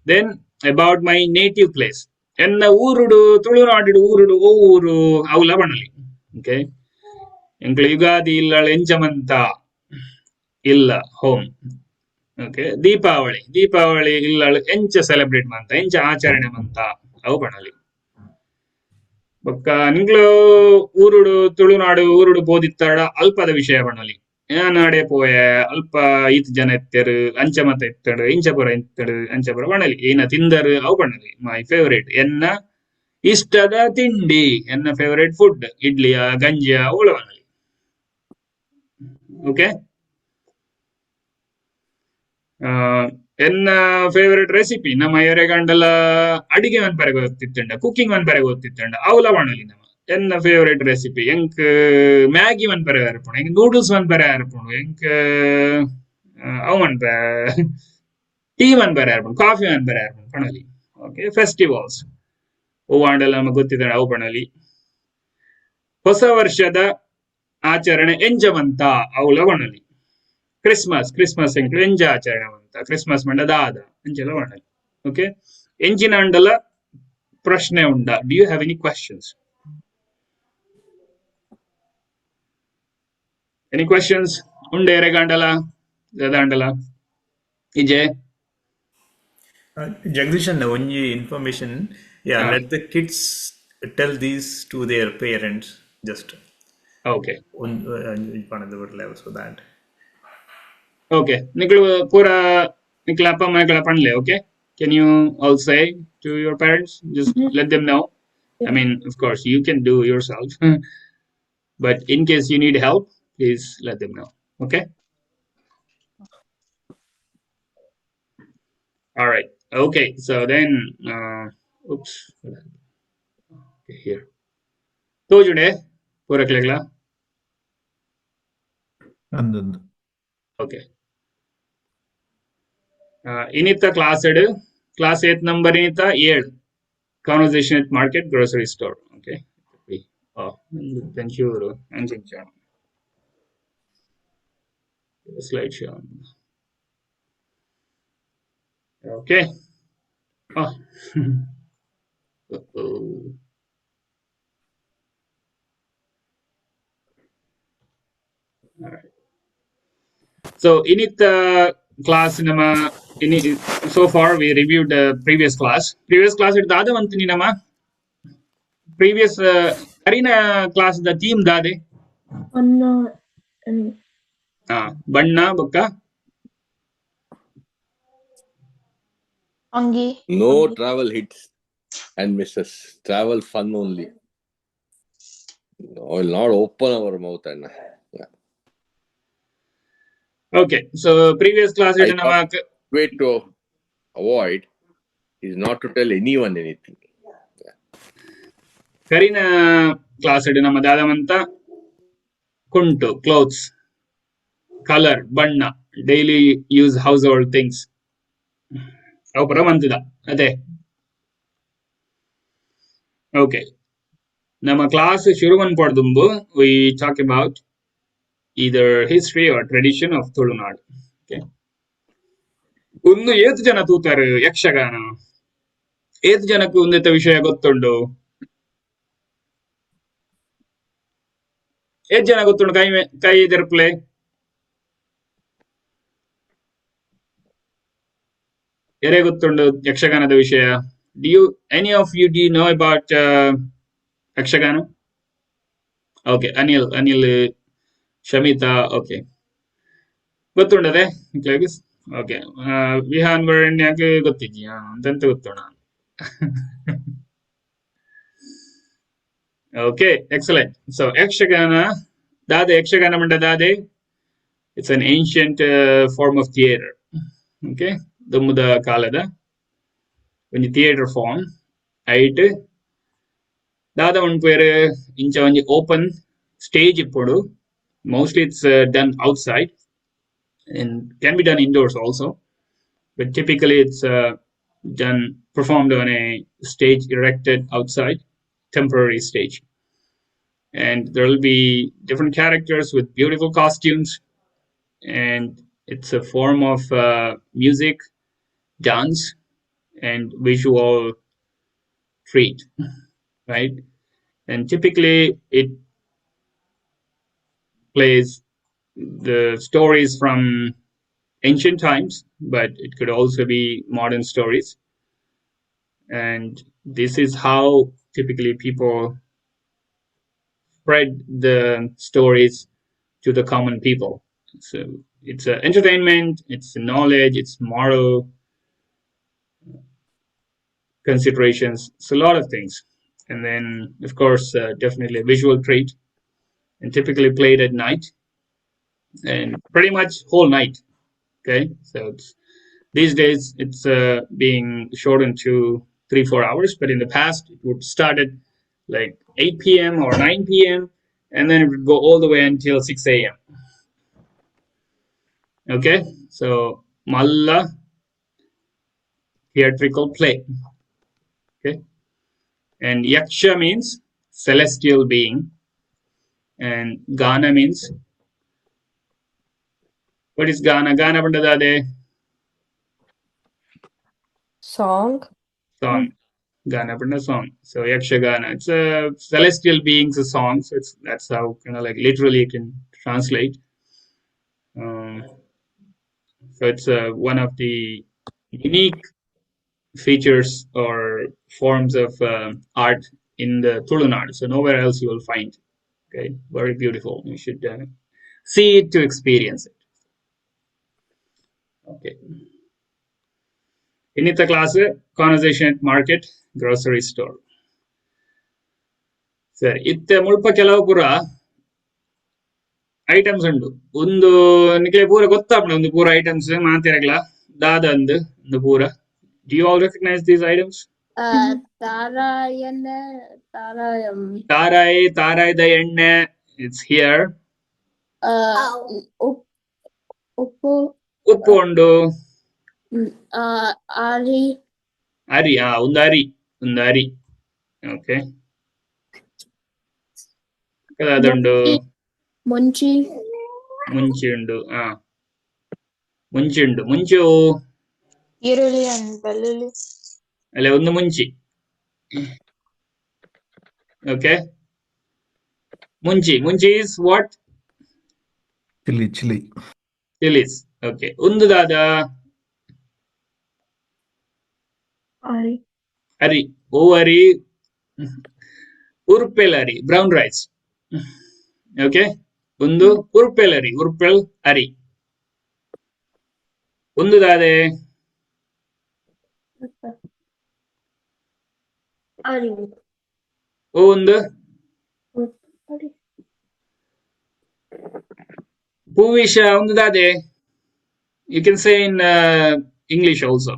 Then about my native place, ಎನ್ನ ಊರುಡು, ತುಳುನಾಡು ಊರುಡು ಓ ಊರು, ಅವಲ ಪನೊಲಿ. ಓಕೆ, ಎಂಕ್ಲು ಯುಗಾದಿ ಇಲ್ಲಳ ಎಂಚಮಂತ, ಇಲ್ಲ ಹೋಮ್. ಓಕೆ, ದೀಪಾವಳಿ. ದೀಪಾವಳಿ ಇಲ್ಲಳ ಎಂಚ ಸೆಲೆಬ್ರೇಟ್ ಮಂತ, ಎಂಚ ಆಚರಣೆ ಮಂತ, ಅವು ಪನೊಲಿ. ಬೊಕ್ಕ ನಿಂಗ್ಲು ಊರುಡು, ತುಳುನಾಡು ಊರುಡು ಬೋದಿತ್ತಾಡ ಅಲ್ಪದ ವಿಷಯ ಪನೊಲಿ. ನಾಡೆ ಪೋಯೆ, ಅಲ್ಪ ಈತ್ ಜನ ಇತ್ತೆರ್, ಅಂಚ ಮತ ಇತ್ತಡು, ಇಂಚ ಪುರ ಇತ್ತಡು, ಅಂಚ ಪುರ ಪನೊಲಿ. ಏನ ತಿಂದರು, ಅವು ಪನೊಲಿ. My favourite, ಎನ್ನ ಇಷ್ಟದ ತಿಂಡಿ, ಎನ್ನ ಫೇವರೇಟ್ ಫುಡ್, ಇಡ್ಲಿಯ ಗಂಜಿಯ, ಅವುಳ ಪನೊಲಿ. ಓಕೆ, ಎನ್ನ ಫೇವರೇಟ್ ರೆಸಿಪಿ. ನಮ್ಮ ಎರೆಗಂಡಲ ಅಡಿಗೆ ಮನ್ಪರೆ ಗೊತ್ತಿತ್ತಂಡ, ಕುಕಿಂಗ್ ಮನ್ಪರೆ ಗೊತ್ತಿತ್ತಂಡ, ಅವಲ ಪನೊಲಿ. ನಮ್ಮ ಎನ್ನ ಫೇವರೇಟ್ ರೆಸಿಪಿ, ಎಂಕ್ ಮ್ಯಾಗಿ ಮನ್ಪರೆ ಬರ್ಪುಂಡು, ಎಂಕ್ ನೂಡಲ್ಸ್ ಮನ್ಪರೆ ಬರ್ಪುಂಡು, ಎಂಕ್ ಅವು ಮನ್ಪೆ, ಟೀ ಮನ್ಪರೆ ಬರ್ಪುಂಡು, ಕಾಫಿ ಮನ್ಪರೆ ಬರ್ಪುಂಡು ಪನೊಲಿ. ಓಕೆ, ಫೆಸ್ಟಿವಲ್ಸ್ ಅವು ಆಂಡಲ ನಮಗೆ ಗೊತ್ತಿದ್ದಾರೆ, ಅವು ಪನೊಲಿ. ಹೊಸ ವರ್ಷದ ಆಚರಣೆ ಎಂಜ ಮಂತ, ಅವುಲ ಪನೊಲಿ. ಕ್ರಿಸ್ಮಸ್, ಕ್ರಿಸ್ಮಸ್ ಎಂಕ್ಲು ಎಂಜ ಆಚರಣೆ ಮಂತ, ಕ್ರಿಸ್ಮಸ್ ಮಂಡ ದಾದ, ಅಂಚೆಲ್ಲ ಪನೊಲಿ. ಓಕೆ. ಎಂಚಿನಾಂಡಲ ಪ್ರಶ್ನೆ ಉಂಡ? Do you have any questions? Any questions ಉಂಡೆ ಎರೆಗಾಂಡಲ ದಾದಾಂಡಲ ಇಜೆ? Jagdish, and only information. Yeah, let the kids tell these to their parents. Just okay. So that. Okay. ನಿಕ್ಲು ಪೂರ ನಿಕ್ಲ ಅಪ್ಪ ಅಮ್ಮ ಪನ್ಲೆ. Okay, can you all say to your parents? Just let them know. I mean, of course you can do yourself, but in case you need help, please let them know. Okay, all right. Okay, so then oops, okay, here ತೋಜುಂಡೆ ಪೂರಕ್ಲೆಗ್ಲ? ಅಂದೊಂದು. Okay, ಇನ್ನಿತ್ತ class ಎಡು class ಏತ್ number ಇನ್ನಿತ್ತ? ಏಳು. Conversation at market, grocery store. Okay, ಒಂಚೂರು ಅಂಚಿಂಚ slide show. Okay. Oh. Uh-oh. All right. So in it class nama in so far we reviewed the previous class. Previous class it ದಾದ ಮಂತಿನಿ ನಮ್ಮ previous Kareena class the theme ದಾದೆ? ಬಣ್ಣ and ಬಣ್ಣ ಬೊಕ್ಕ Angi. No travel hits and misses. Travel fun only. No, will not open our mouth and yeah. Okay, so previous class I it ನಮ್ಮ thought way to avoid is not to tell anyone anything. Kareena class it ನಮ್ಮ ದಾದಮಂತ ಕುಂಟು, clothes, colour, ಬಣ್ಣ, daily use house hold things ಅವು ಪರ ಮಂತದ ಅದೇ. Okay, ನಮ್ಮ class ಶುರು ಮನ್ಪೊಡ್ದುಂಬು we talk about either history or tradition of Tulunadu. Okay, ಒಂದು ಏತ್ ಜನ ತೂತಾರೆ ಯಕ್ಷಗಾನ? ಏತ್ ಜನಕ್ಕೆ ಒಂದಿತ್ತ ವಿಷಯ ಗೊತ್ತುಂಡು? ಏತ್ ಜನ ಗೊತ್ತುಂಡು? ಕೈ ಕೈ ದೆರ್ಪ್ಲೆ. ಎರೆ ಗೊತ್ತುಂಡು ಯಕ್ಷಗಾನದ ವಿಷಯ? Do you any of you do know about Yakshagana? Okay, Anil, Anil, Shamitha, okay, ಗೊತ್ತುಂಡದೆ? Okay, Vihaan ವರಣ್ಯಾಗ ಗೊತ್ತಿದ್ಯಾ ಅಂತಂತ ಗೊತ್ತೋಣ. Okay, excellent. ಸೊ Yakshagana ದಾದೆ? Yakshagana ಮಂಡ ದಾದೆ? It's an ancient form of theatre. Okay, ದುಮ್ಮದ ಕಾಲದ ಒಂಜಿ ಥಿಯೇಟರ್ ಫಾರ್ಮ್. ಐಟ್ ದಾದ ಉಂಪೇರು ಇಂಚ ಒಂಜಿ ಓಪನ್ ಸ್ಟೇಜ್ ಇಪ್ಪೊಡು. Mostly it's done outside and can be done indoors also, but typically it's done performed on a stage erected outside, temporary stage, and there will be different characters with beautiful costumes, and it's a form of music, dance, and visual treat, right? And typically it plays the stories from ancient times, but it could also be modern stories. And this is how typically people spread the stories to the common people. So it's a entertainment, it's knowledge, it's moral considerations, it's a lot of things. And then, of course, definitely a visual treat, and typically played at night, and pretty much whole night. Okay, so it's these days it's being shortened to 3-4 hours, but in the past it would start at like 8 p.m. or 9 p.m. and then it would go all the way until 6 a.m. Okay, so Malla theatrical play. Okay, and Yaksha means celestial being, and Gana means, what is Gana? Gana pandadade? Song. Song. Gana Panna song. So Yakshagana. It's a celestial beings song. So it's that's how kind of like literally you can translate. So it's one of the unique features or forms of art in the Tulunad. So nowhere else you will find. Okay, very beautiful. You should see it to experience it. Okay. ಇನ್ನಿತ್ತ class conversation at market grocery store. ಸರಿ, ಇತ್ತೆ ಮುಲ್ಪ ಕೆಲವು ಪೂರ items ಉಂಡು. ಒಂದು ನಿಕ್ಲೆ ಪೂರ ಗೊತ್ತಾಪುಂಡು ಒಂದು ಪೂರ ಐಟಮ್ಸ್ ಮಾತಿರಗ್ಲ ದಾದ ಅಂದು ಒಂದು ಪೂರ. Do you all recognize these items? ತಾರಾಯಣ ತಾರಾಯಂ. ತಾರಾಯಿ, ತಾರಾಯ್ದ ಎಣ್ಣೆ, it's here. ಉಪ್ಪು. ಉಪ್ಪು ಉಂಡು. ಅರಿ. ಅರಿ, ಒಂದು ಅರಿ, ಒಂದು ಅರಿ. ಓಕೆ, ಅದುಂಡು. ಮುಂಚಿ. ಮುಂಚಿ ಉಂಡು. ಮುಂಚಿ ಉಂಡು. ಮುಂಚು ಈರುಳ್ಳಿ and ಬೆಳ್ಳುಳ್ಳಿ. ಅಲ್ಲ, ಒಂದು ಮುಂಚಿ. Okay, ಮುಂಚಿ. ಮುಂಚಿ is what? Chilli, chilli. Chillies. Okay, ಒಂದು ದಾದ? ಅರಿ. ಅರಿ. ಓ ಅರಿ? ಉರ್ಪೆಲ್ ಅರಿ, ಬ್ರೌನ್ ರೈಸ್. ಓಕೆ, ಒಂದು ಉರ್ಪೆಲ್ ಅರಿ, ಉರ್ಪೆಲ್ ಅರಿ. ಒಂದು ದಾದೆ? ಅರಿ. ಓ ಒಂದು? ಅರಿ. ಪೂವಿಶ, ಒಂದು ದಾದೆ? You can say in English also.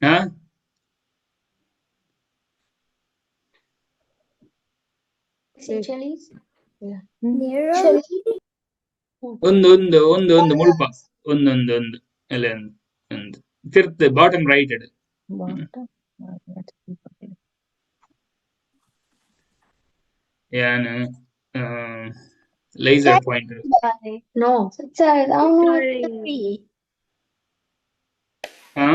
Huh? Chilies. Yeah. Chili. ಒಂದು ಒಂದು ಒಂದು ಒಂದು ಮುಲ್ಪ ಒಂದೊಂದು ಒಂದು ಅಲ್ಲ, ಒಂದು ಒಂದು ತಿರ್ತ್ ಬಾಟಮ್ ರೈಟ್ ಇಡು. Bottom. ಯಾನ್ laser pointer. No. ಹಾ.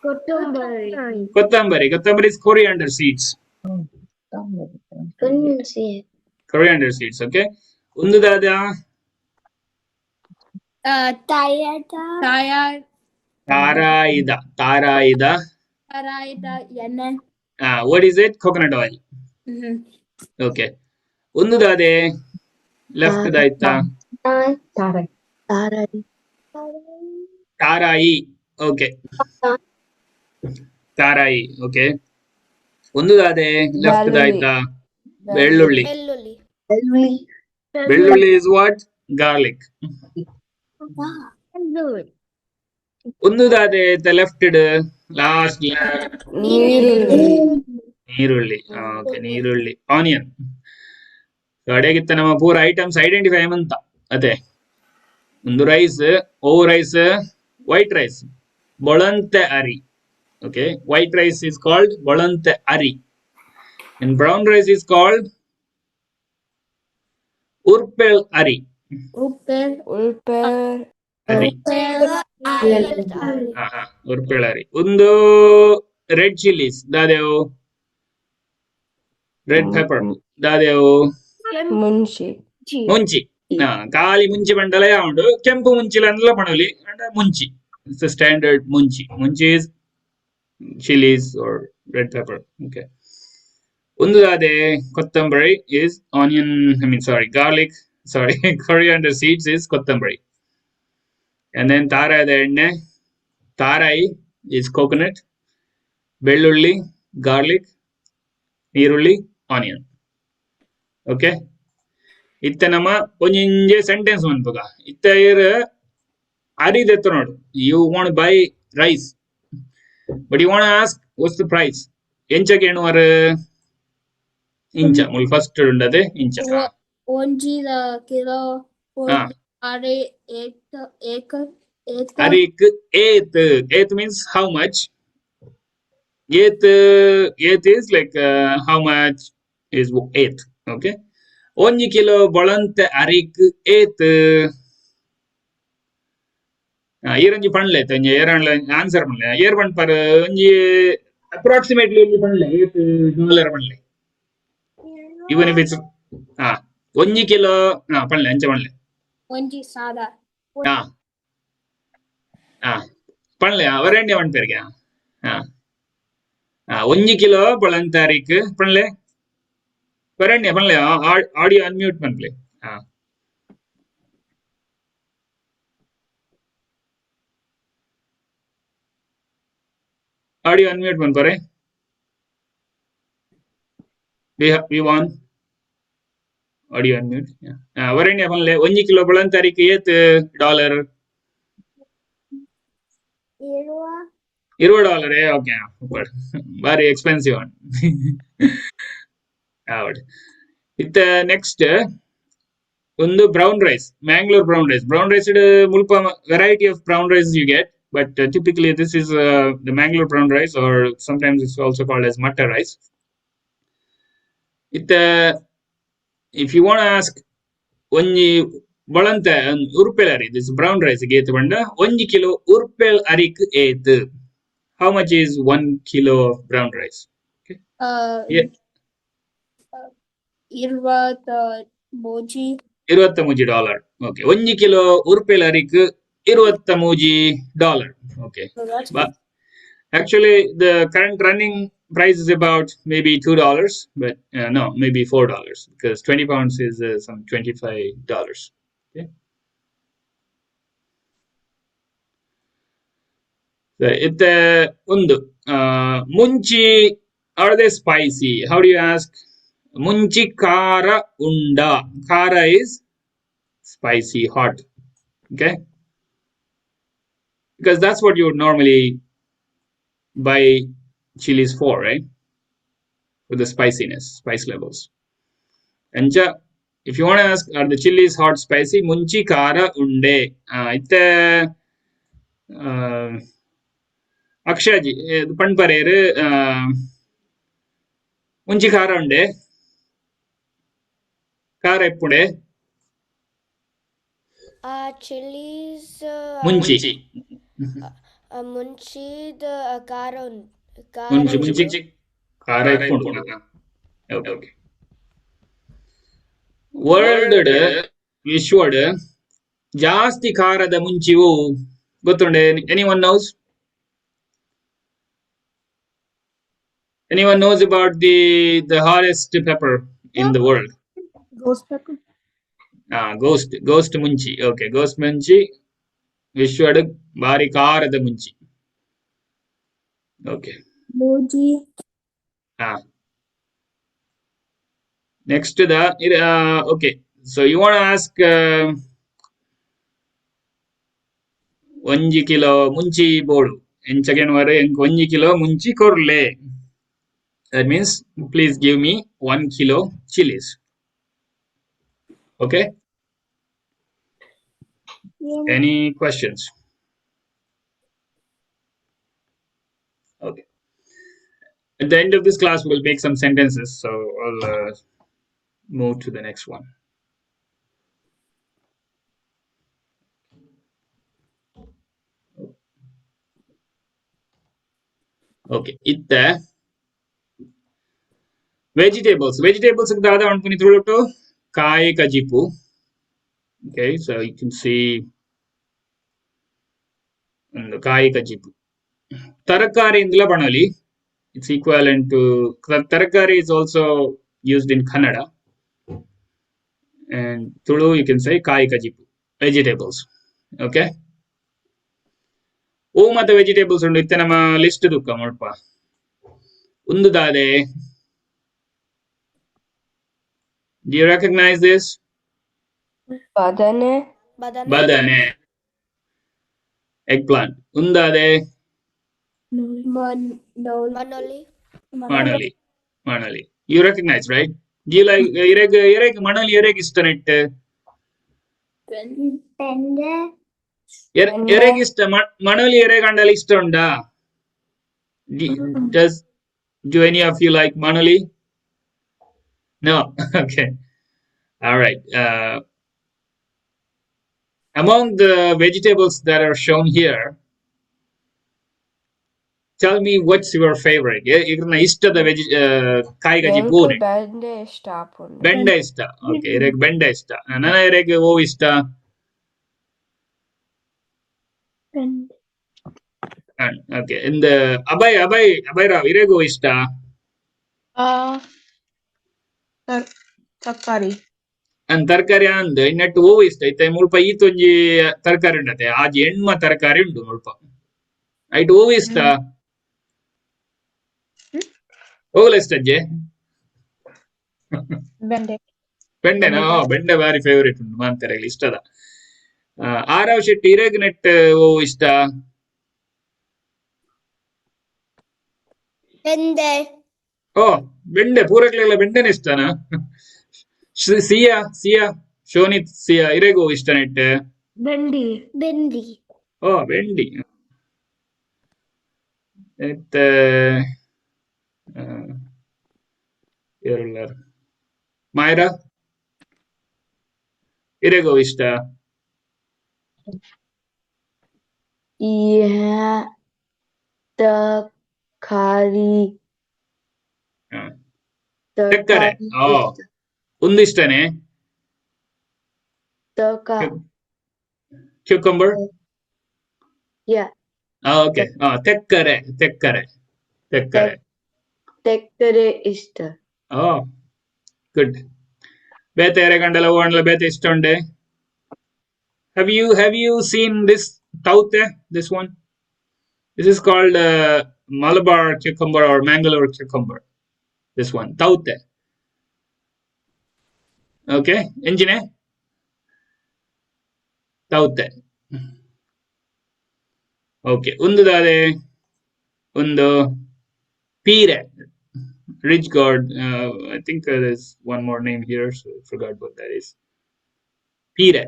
ಕೊತ್ತಂಬರಿ. ಕೊತ್ತಂಬರಿ. ಕೊತ್ತಂಬರಿ is coriander seeds. Couldn't see it. Coriander seeds, okay. ಒಂದು ದಾದ? ತಾಯದ ತಾಯ. ತಾರಾಯಿದ, ತಾರಾಯಿದ. ತಾರಾಯದ ಎಣ್ಣೆ. What is it? Coconut oil. Okay, ಒಂದು ದಾದೆ ಲೆಫ್ಟ್ ದಾಯ್ತಾ? ತಾರಾಯಿ. ತಾರಾಯಿ. ತಾರಾಯಿ, ಓಕೆ, ತಾರಾಯಿ. ಓಕೆ, ಒಂದು ದಾದೆ ಲೆಫ್ಟ್ ಬೆಳ್ಳುಳ್ಳಿ. ದಾಯ್ತಾ? ಬೆಳ್ಳುಳ್ಳಿ. ಬೆಳ್ಳುಳ್ಳಿ. ಬೆಳ್ಳುಳ್ಳಿ. ಬೆಳ್ಳುಳ್ಳಿ is what? Garlic. ಒಂದು ದಾದೆ ಲೆಫ್ಟ್ ಲಾಸ್ಟ್? ನೀರುಳ್ಳಿ. ನೀರುಳ್ಳಿ. ಓಕೆ, ನೀರುಳ್ಳಿ, ಆನಿಯನ್. ಅಡೆಗಿತ್ತ ನಮ್ಮ ಪೂರ ಐಟಮ್ಸ್ ಐಡೆಂಟಿಫೈ ಅಂತ ಅದೇ. ಒಂದು rice, oh rice? White rice, ಬೊಳಂತೆ aari. Okay, white rice is called ಬೊಳಂತೆ aari and brown rice is called ಉರ್ಪೆಲ್ ಅರಿ. ಉಪ್ಪೆಲ್. ಉಲ್ಪೆರ್. ಅರಿ. ಅರಿ. ಉರ್ಪೆಲ್ ಅರಿ. ಒಂದು ರೆಡ್ ಚಿಲ್ಲೀಸ್ ದಾದೇವು? ರೆಡ್ ಪೆಪ್ಪರ್ ದಾದೇವು? ಮುಂಚಿ. ಮುಂಚಿ. ಖಾಲಿ ಮುಂಚಿ ಬಂಡಲ ಉಂಡು, ಕೆಂಪು ಮುಂಚಿಲ ಅಂದಲ ಪಣೋಲಿ ಅಂಡ ಮುಂಚಿ. It's standard ಮುಂಚಿ. ಮುಂಚಿ is chillies or red pepper. Okay, ಒಂದು ದಾದೆ? ಕೊತ್ತಂಬರಿ is onion, I mean, sorry, garlic, sorry, coriander seeds is ಕೊತ್ತಂಬರಿ. And then ತಾರಾದ ಎಣ್ಣೆ, ತಾರಾಯಿ is coconut, ಬೆಳ್ಳುಳ್ಳಿ ಗಾರ್ಲಿಕ್, ನೀರುಳ್ಳಿ ಆನಿಯನ್. ಓಕೆ, ಇತ್ತೆ ನಮ್ಮ ಒಂಜಿಂಜೆ ಸೆಂಟೆನ್ಸ್ ಮನ್ಪುಗ. ಇತ್ತೆ ಇರ್ ಅರಿ ದೆತ್ತ ನೋಡು. You want buy rice but you want ask what's the price. ಎಂಚ ಕೇಣುವರ್? ಇಂಚ ಮುಲ್ ಫಸ್ಟ್ ಉಂಡದೆ ಇಂಚ. ಒಂಜಿ ಕಿಲೋ ಅರೆ ಏಕ್ ಏಕ್ ಏತ್. ಅರಿಕ್ ಏತ್. ಏತ್ means how much. ಏತ್, ಏತ್ is like how much is ಏತ್. ಓಕೆ, ಒಂಜಿ ಕಿಲೋ ಬೊಳಂತೆ ಅರಿಕ್ ಏತ್? ಈರೊಂಜಿ ಪಣ್ಲೆ ಒಂಜಿ ಏರಾಂಡ್ಲ ಆನ್ಸರ್ ಪಣ್ಲೆ ಏರ್ ಪನ್ಪರ್ ಒಂಜಿ ಅಪ್ರಾಕ್ಸಿಮೇಟ್ಲಿ ಒಂಜಿ ಪಣ್ಲೆ ಏತ್ ಡಾಲರ್ ಪಣ್ಲೆ ಈವನ್ if it's ಹಾ ಒಂಜಿ ಕಿಲೋ ಹಾ ಪಣ್ಲೆ ಅಂಚ ಪಣ್ಲೆ ಒಂಜಿ ಸಾದ. ಹಾ ಹಾ ಪಣ್ಲೆ ವರಣ್ಯ ಪನ್ಪೆರ್ಗೆ ಹಾ ಹಾ ಒಂಜಿ ಕಿಲೋ ಬೊಳಂತಾರಿಕ್ ಪಣ್ಲೆ ವರಣ್ಯ ಪಣ್ಲೆ ಆಡಿಯೋ ಅನ್ಮ್ಯೂಟ್ ಪನ್ಲೆ ಹಾ ಆಡಿಯೋ ಅನ್ಮ್ಯೂಟ್ ಪನ್ಪರೆ we want audio unmute. Varenya ಪನ್ಲೆ ಒಂಜಿ ಕಿಲೋ ಬೊಳಂತಾರಿಕ್ ಏತ್ ಡಾಲರ್? $20. ಓಕೆ, ಬಾರಿ ಎಕ್ಸ್ಪೆನ್ಸಿವ್ ಒನ್. ಹೌದು. ಇತ್ತ ನೆಕ್ಸ್ಟ್ ಒಂದು brown rice, Mangalore brown rice. Brown rice ಮುಲ್ಪ variety of brown rice you get, but typically this is the Mangalore brown rice, or sometimes it's also called as matta rice. ಇತ್ತ if you want ask ಒಂಜಿ ಬಳಂತ ಉರ್ಪೆಲ್ ಅರಿ, this brown rice ಏತ್ ಪಂಡ ಒಂಜಿ kilo ಉರ್ಪೆಲ್ ಅರಿಕ್ ಏತ್? How much is 1 kilo of brown rice? Okay. Yeah. 23. $23. Okay. 1 kilo ಉರ್ಪೆಲ್ ಅರಿಕ್ $23. Okay. But actually the current running price is about maybe $2, but no, maybe $4, because 20 pounds is some $25. Okay. So it undu munchi, are they spicy? How do you ask? Munchi kara unda. Kara is spicy, hot. Okay, because that's what you would normally buy chilies for, right? For the spiciness, spice levels. And if you want to ask, are the chilies hot, spicy? Munchi kara unde. Itte Akshaji ಪಣ್ಪರೇರು ಮುಂಚಿ ಖಾರ ಉಂಡೆ ಖಾರ ಎಪ್ಪುಡೆ chilies ಮುಂಚಿ ಮುಂಚಿದ ಖಾರ ಮುಂಚಿ ಮುಂಚಿ ಖಾರ ಎಪ್ಪುಂಡು. Okay. World ವಿಶ್ವಡ್ ಜಾಸ್ತಿ ಖಾರದ ಮುಂಚಿವು ಗೊತ್ತುಂಡೆ? Anyone knows? Anyone knows about the hottest pepper in the world? Ghost pepper. Ghost ಮುಂಚಿ. Okay, ghost ಮುಂಚಿ ವಿಶ್ವಡ್ ಬಾರಿ ಖಾರದ ಮುಂಚಿ. Okay. ಮೂಜಿ. ಹಾ next the okay, so you want ask ಒಂಜಿ ಕಿಲೋ ಮುಂಚಿ ಬೋಡು ಎಂಚಗೆನ್ ವರೆ ಒಂಜಿ kilo ಮುಂಚಿ ಕೊರ್ಲೆ. That means please give me 1 kilo chilies. Okay, any questions? Okay, at the end of this class we'll make some sentences, so I'll move to the next one. Okay, itte vegetables. Vegetables ದಾದ ಅನ್ಪುನಿ ತುಳುಟು ಕಾಯಿ ಕಜಿಪು. Okay, so you can see ಒಂದು ಕಾಯಿ ಕಜಿಪು. ತರಕಾರಿ ಇಂದಲ ಬಣಲಿ, it's equivalent to ತರಕಾರಿ is also used in Kannada, and Tulu you can say ಕಾಯಿ ಕಜಿಪು, vegetables. Okay, ಓ ಮತ್ತೆ ವೆಜಿಟೇಬಲ್ಸ್ ಉಂಡು ಇತ್ತೆ ನಮ್ಮ ಲಿಸ್ಟ್ ದುಕ್ಕ ಮುಲ್ಪ ಒಂದು ದಾದೆ. Do you recognize this? Badane. Badane. Badane. Eggplant. Undade. Manoli. Manoli. Manoli. You recognize, right? Do you like ereg manoli ereg ishta Pende. Ereg ishta manoli ereg andala ishta unda? Do any of you like manoli? No. Okay. All right. Among the vegetables that are shown here, tell me what's your favorite. ಇರ್ನ ಇಷ್ಟದ veg ಕಾಯಿಗಜಿ ಎಂಕ್ ಪೂರೆ. ಬೆಂಡೆ ಇಷ್ಟ ಆಪುಂಡು. ಬೆಂಡೆ ಇಷ್ಟ. Okay, ಇರೆಗ್ ಬೆಂಡೆ ಇಷ್ಟ. ನನ ಇರೆಗ್ ಓ ಇಷ್ಟ? ಬೆಂಡೆ. ಓಕೆ, ಇಂದ ಅಭಯ್ ಅಭಯ್ ಅಭಯ್ ರಾವ್, ಇರೆಗ್ ಓ ಇಷ್ಟ? ತರಕಾರಿ. ಅನ್ ತರಕಾರಿ ಅಂದ್ ಇನ್ನಟ್ಟು ಓ ಇಷ್ಟ ಇತ್ತೆ? ಮುಲ್ಪ ಈತೊಂಜಿ ತರಕಾರಿ ಉಂಡತೆ, ಆಜಿ ಎಣ್ಮ ತರಕಾರಿ ಉಂಡು ಮುಲ್ಪ. ಐಟ್ ಓ ಇಷ್ಟ? ಓಲ ಇಷ್ಟ ಅಜ್ಜೆ? ಬೆಂಡೆ. ಬೆಂಡೆನಾ? ಬೆಂಡೆ ಬಾರಿ ಫೇವರೇಟ್ ಉಂಟು ಮಾಂತೆರೆಗ್ ಇಷ್ಟದ. ಆರವ್ ಶೆಟ್ಟಿ, ಇರೆಗ್ ನೆಟ್ ಓ ಇಷ್ಟ? ಬೆಂಡೆ. ಓ, ಬೆಂಡೆ. ಪೂರಕ್ಲೆಲ್ಲ ಬೆಂಡೆನೆ ಇಷ್ಟನಾ? ಸಿಯಾ ಸಿಯಾ ಶೋನಿತ್ ಸಿಯಾ, ಇರೆಗೂ ಇಷ್ಟ ನೆಟ್? ಬೆಂಡಿ. ಬೆಂಡಿ. ಓ, ಬೆಂಡಿ. ಇತ್ತೆ ಏರುಳ್ಳಾರ್? ಮಾಯರಾ, ಇರೆಗೋ ಇಷ್ಟ? ತರಕಾರಿ. ತೆಕ್ಕರೆ. ತರಕಾರಿ. ಓ, ಒಂದು ಇಷ್ಟನೇ? ತರಕಾರಿ. Cucumber. Yeah. Okay, ತೆಕ್ಕರೆ ತೆಕ್ಕರೆ ತೆಕ್ಕರೆ. ತೆಕ್ಕರೆ ಇಷ್ಟ. ಓ, ಗುಡ್. ಬೇತೆ ಎರೆಗಂಡಲ ಓಣಲ ಬೇತೆ ಇಷ್ಟ ಉಂಡೆ? Have you seen this taute? This one, this is called Malabar cucumber or Mangalore cucumber. This one, taute. Okay, engine taute. Okay, ಒಂದು ದಾದೆ? ಒಂದು ಪೀರೆ, ridge gourd. I think there's one more name here, so I forgot what that is. ಪೀರೆ.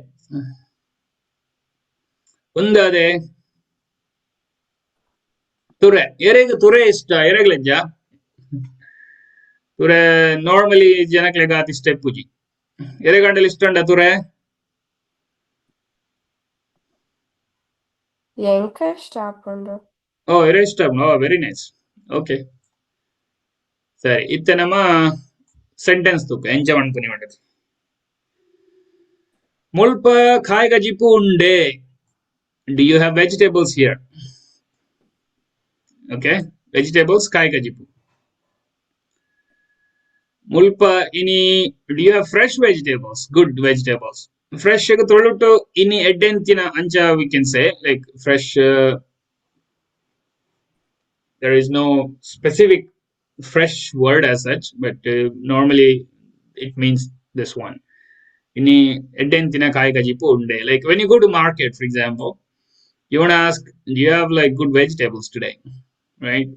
ಒಂದಾದೆ? ತುರೆ. ಎರೆಗ್ ತುರೆ ಇಷ್ಟ? ಎರೆಗ್ಲೆಜ್ಜ ತುರೆ? Normally ಜನಕ್ಲೆಗ್ ಆತ್ ಇಷ್ಟ ಇಪ್ಪುಜಿ. ಎರೆಗಂಡಲ್ ಇಷ್ಟ ಉಂಡ ತುರೆ? ಎಂಕ್ ಇಷ್ಟ ಆಪುಂಡು. ಓ, ಎರೆ ಇಷ್ಟ. ಓ, very nice. Okay, ಸರಿ, ಇತ್ತೆ ನಮ್ಮ ಸೆಂಟೆನ್ಸ್ ತೂಕ ಎಂಚ ಮನ್ಪುನಿ ಪಂಡದು. ಮುಲ್ಪ ಕಾಯ್ಗಜಿಪು ಉಂಡೆ? Do you have vegetables here? Okay, vegetables, ಕಾಯ್ಗಜಿಪು. ಮುಲ್ಪ ಇನಿ do you have fresh vegetables, good vegetables? Fresh ತುಳುಟು ಇನಿ ಎಡ್ಡೆಂತಿನ ಅಂಚ we can say like fresh. There is no specific fresh word as such, but normally it means this one. ಇನಿ ಎಡ್ಡೆಂತಿನ ಕಾಯ್ಗಜಿಪು ಉಂಡೆ. Like when you go to market, for example, you want to ask, do you have like good vegetables today, right?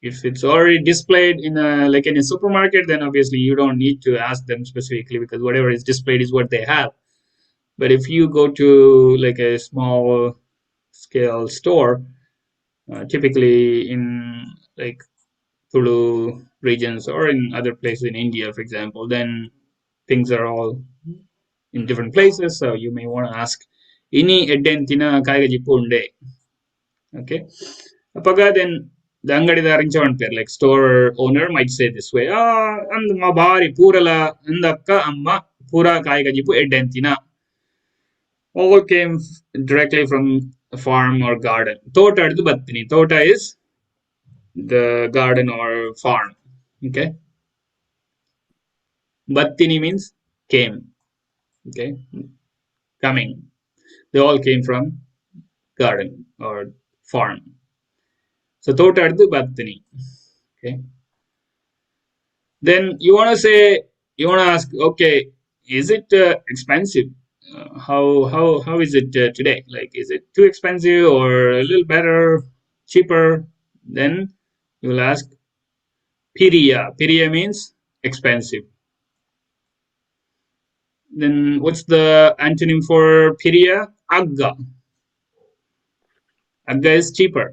If it's already displayed in a like in a supermarket, then obviously you don't need to ask them specifically, because whatever is displayed is what they have. But if you go to like a small scale store, typically in like Tulu regions or in other places in India, for example, then things are all in different places. So you may want to ask, ಇನಿ ಎಡ್ಡೆಂತಿನ ಕಾಯ್ಗಜಿಪ್ಪು ಉಂಡೆ? Okay. ಅಪಗ then the ಅಂಗಡಿದಾರ ಇಂಚ ಪನ್ಪೆರ್, like store owner might say this way, ಅಂದ್ ಮ ಬಾರಿ ಪೂರಲ ಅಂದಕ್ಕ ಅಮ್ಮ ಪೂರಾ ಕಾಯ್ಗಜಿಪ್ಪು ಎಡ್ಡೆಂತಿನ. All came directly from farm or garden. ತೋಟ ಹಿಡ್ದು ಬತ್ತೀನಿ. ತೋಟ is the garden or farm. Okay. ಬತ್ತಿನಿ means came. Okay. Coming. They all came from garden or farm. So ತೋಟ ಹಿಡ್ದು ಬತ್ತೀನಿ. Okay. Then you want to say, you want to ask, okay, is it expensive? How is it today? Like, is it too expensive or a little better, cheaper? Then you will ask Piriya. Piriya means expensive. Then what's the antonym for Piriya? Agga. Agga is cheaper.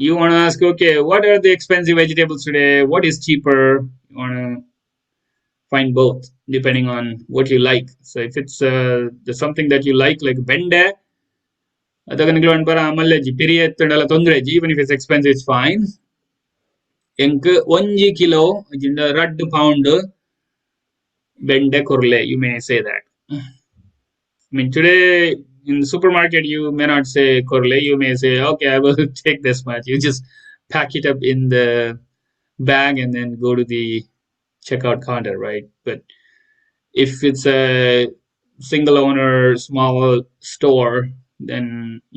You want to ask, okay, what are the expensive vegetables today? What is cheaper? You want to find both depending on what you like. So if it's something that you like bende, ಅದಕ್ಕೆ ನಿಕ್ಲು ಪನ್ಪರ ಮಲ್ಲೆಜ್ಜಿ ಪಿರಿಯ ಎತ್ತುಂಡಲ ತೊಂದ್ರೆ ಇಜ್ಜಿ, even if it's expensive it's fine. ಎಂಕ್ ಒಂಜಿ kilo ಇಜ್ಜಿಂಡ ರಡ್ಡ್ pound ಬೆಂಡೆ ಕೊರ್ಲೆ, you may say that. I mean, today in the supermarket you may not say korle, you may say, okay, I will take this much. You just pack it up in the bag and then go to the checkout counter, right? But if it's a single owner small store, then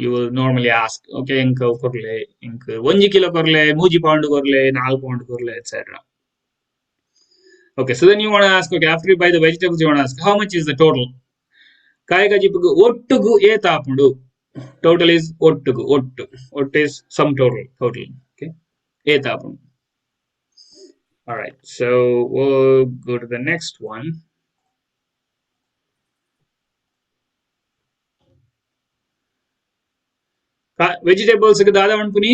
you will normally ask, okay, enk korle, enk 1 kilo korle, 3 pound korle, 4 pound korle, etc. Okay, so then you want to ask, okay, after you buy the vegetables, you want to ask, how much is the total? ಕಾಯಿಗಜಿಪುಗು ಒಟ್ಟುಗು ಏತಾಪುಂಡು. Total is ಒಟ್ಟುಗು, ಒಟ್ಟು. ಒಟ್ಟು is sum total, total. Okay, ಏತಾಪುಂಡು. All right, so we'll go to the next one. Vegetables ಗೆ ದಾದ ಪುನಿ,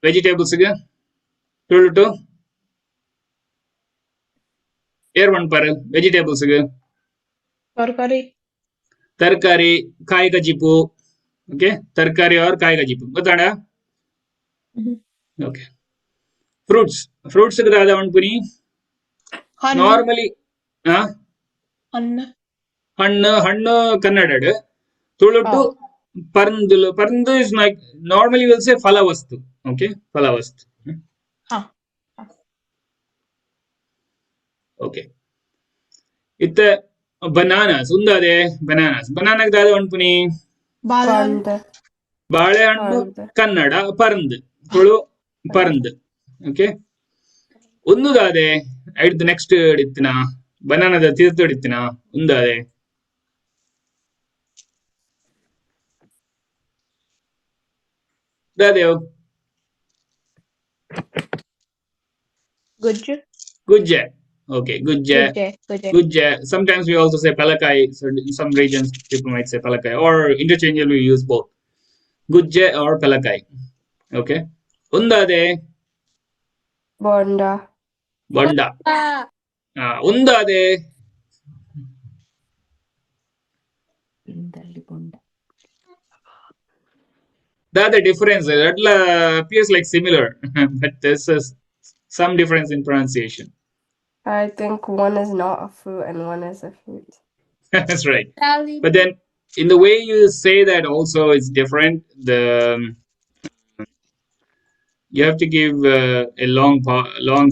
vegetables ಗೆ ತುಳುಟು ಏರ್ ಪನ್ಪರ್ vegetables ಗೆ? ತರಕಾರಿ. ತರಕಾರಿ, ಕಾಯಿ ಕಜಿಪು. ಓಕೆ, ತರಕಾರಿ ಆರ್ ಕಾಯಿ ಕಜಿಪು ಗೊತ್ತಾಡ? ಓಕೆ, ಫ್ರೂಟ್ಸ್, ಫ್ರೂಟ್ಸ್ ಗೆ ದಾದ ಪುನಿ ನಾರ್ಮಲಿ? ಹಣ್ಣು. ಹಣ್ಣು, ಹಣ್ಣು ಕನ್ನಡ, ತುಳುಟು ಪರ್ಂದುಲು. ಪರ್ಂದು is like normally will say ಫಲವಸ್ತು. ಓಕೆ, ಫಲವಸ್ತು. ಓಕೆ, ಇತ್ತ ಬನಾನಾಸ್ ಉಂದಾದೆ ಬನಾನಾಸ್. ಬನಾನಾಗ್ ದಾದ ಪನ್ಪುನಿ? ಬಾಳೆಹಣ್ಣು ಕನ್ನಡ ಪರಂದ್, ತುಳು ಪರಂದ್. ಓಕೆ, ಉಂದುದಾದೆ ಐಡ್ದು ನೆಕ್ಸ್ಟ್ ಇತ್ತಿನ ಬನಾನದ ತೀರ್ಥ ಇತ್ತಿನ ಉಂದಾದೆ ದಾದೇವ್? ಗುಜ್ಜು. ಗುಜ್ಜೆ. Okay, gujje. Gujje. Sometimes we also say palakai. So in some regions, people might say palakai, or interchangeably we use both. Gujje or palakai. Okay. Undade. Bonda. Bonda. Undade. Bonda. That the difference. That appears like similar, but there's some difference in pronunciation. I think one is not a fruit and one is a fruit. That's right. But then in the way you say that also is different. The you have to give a long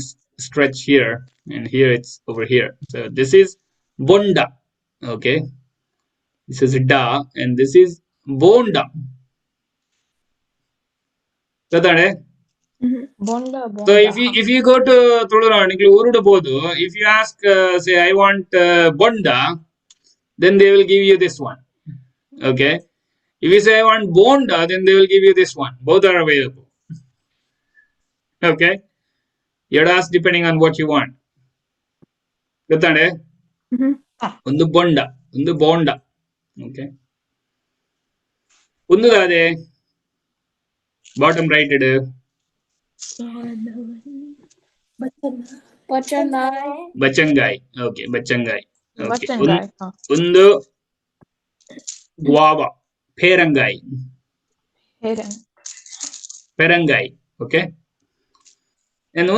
stretch here, and here it's over here. So this is bonda. Okay, this is da, and this is bonda. Bonda, bonda. So if you go to Tulunadu, if you ask, say I want bonda, then they will give you this one. Okay. If you say I want bonda, then they will give you this one. Both are available. Okay. You'd ask depending on what you want. ಗೊತ್ತಾಂಡೆ? ಒಂದು ಬೊಂಡ, ಒಂದು bonda. Okay. ಒಂದು ದಾದೆ bottom right ಇಡು. ಬಚಂಗಾಯಿ. Okay, ಬಚಂಗಾಯಿ. Okay, ಒಂದು guava, ಪೇರಂಗಾಯಿ. ಪೆರಂಗಾಯಿ. Okay,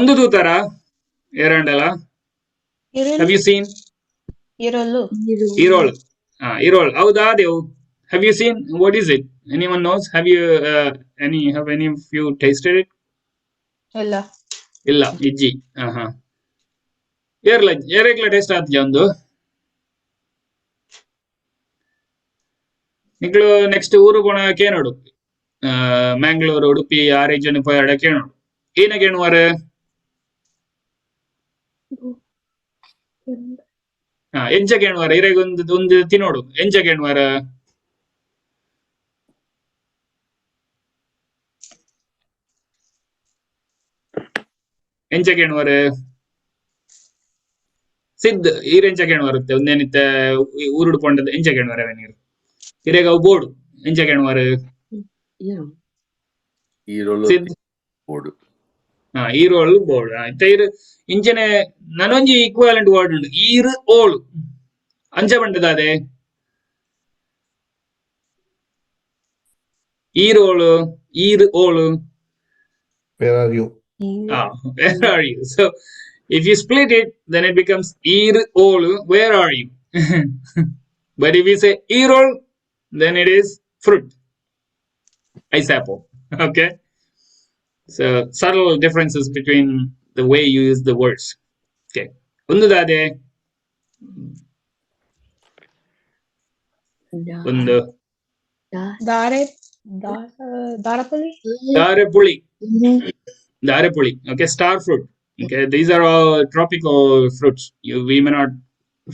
ಒಂದು ತೂತಾರ ಏರಂಡಲ? Have you seen? ಈರೋಳು. ಈರೋಳು ಹೌದಾ Dev? Have you seen? What is it? Anyone knows? Have you have any of you tasted it? ಇಲ್ಲ. ಇಲ್ಲ, ಇಜ್ಜಿ. ಹಾ, ಏರ್ಲ ಏರೆಗ್ಲ ಟೇಸ್ಟ್ ಆತ್ಜ ಒಂದು? ನಿಕ್ಲು ನೆಕ್ಸ್ಟ್ ಊರು ಪೋಣ ಕೇನೋಡು, ಮ್ಯಾಂಗ್ಳೂರು, ಉಡುಪಿ ಆ ರೀಜನ್ ಪೋಯಾಡ ಕೇನೋಡು. ಏನ ಕೇಣುವಾರ? ಎಂಚ ಕೇಣುವಾರ? ಇರೆಗ್ ಒಂದು ಒಂದು ತಿನ್ನೋಡು, ಎಂಚ ಕೇಣುವಾರ? ಎಂಚ ಕೇಣುವಾರ ಸಿದ್ ಈರೆಂಚ ಕೇಣುವಾರುತ್ತೆ ಒಂದೇನಿತ್ತ ಊರುಡು ಪೊಂಡದ ಎಂಚ ಕೇಣುವಾರ ನೀರು ಇರೆಗ ಅವು ಬೋಡು ಎಂಚ ಕೇಣುವಾರ? ಈರೋಳು ಸಿದ್ ಬೋಡು. ಈರೋಳು ಬೋರ್ಡ್ ಇತ್ತೆ ಇಂಚನೆ ನನೊಂಜಿ ಈಕ್ವಾಲೆಂಟ್ ವರ್ಡ್ ಉಂಡು ಈರ್ ಓಳು ಅಂಚ ಪಂಡದಾದೆ ಈರೋಳು ಈರ್ ಓಳು. Where are you? Where are you? So if you split it, then it becomes Ir olu, where are you? But if you say Irol, then it is fruit, ice apple. Okay. So subtle differences between the way you use the words. Okay. ಒಂದು ದಾದೆ ಒಂದು ದಾರೆ ದಾರಪುಳಿ. ದಾರೆಪುಳಿ. Darepuli. Okay, star fruit. Okay, these are all tropical fruits. We may not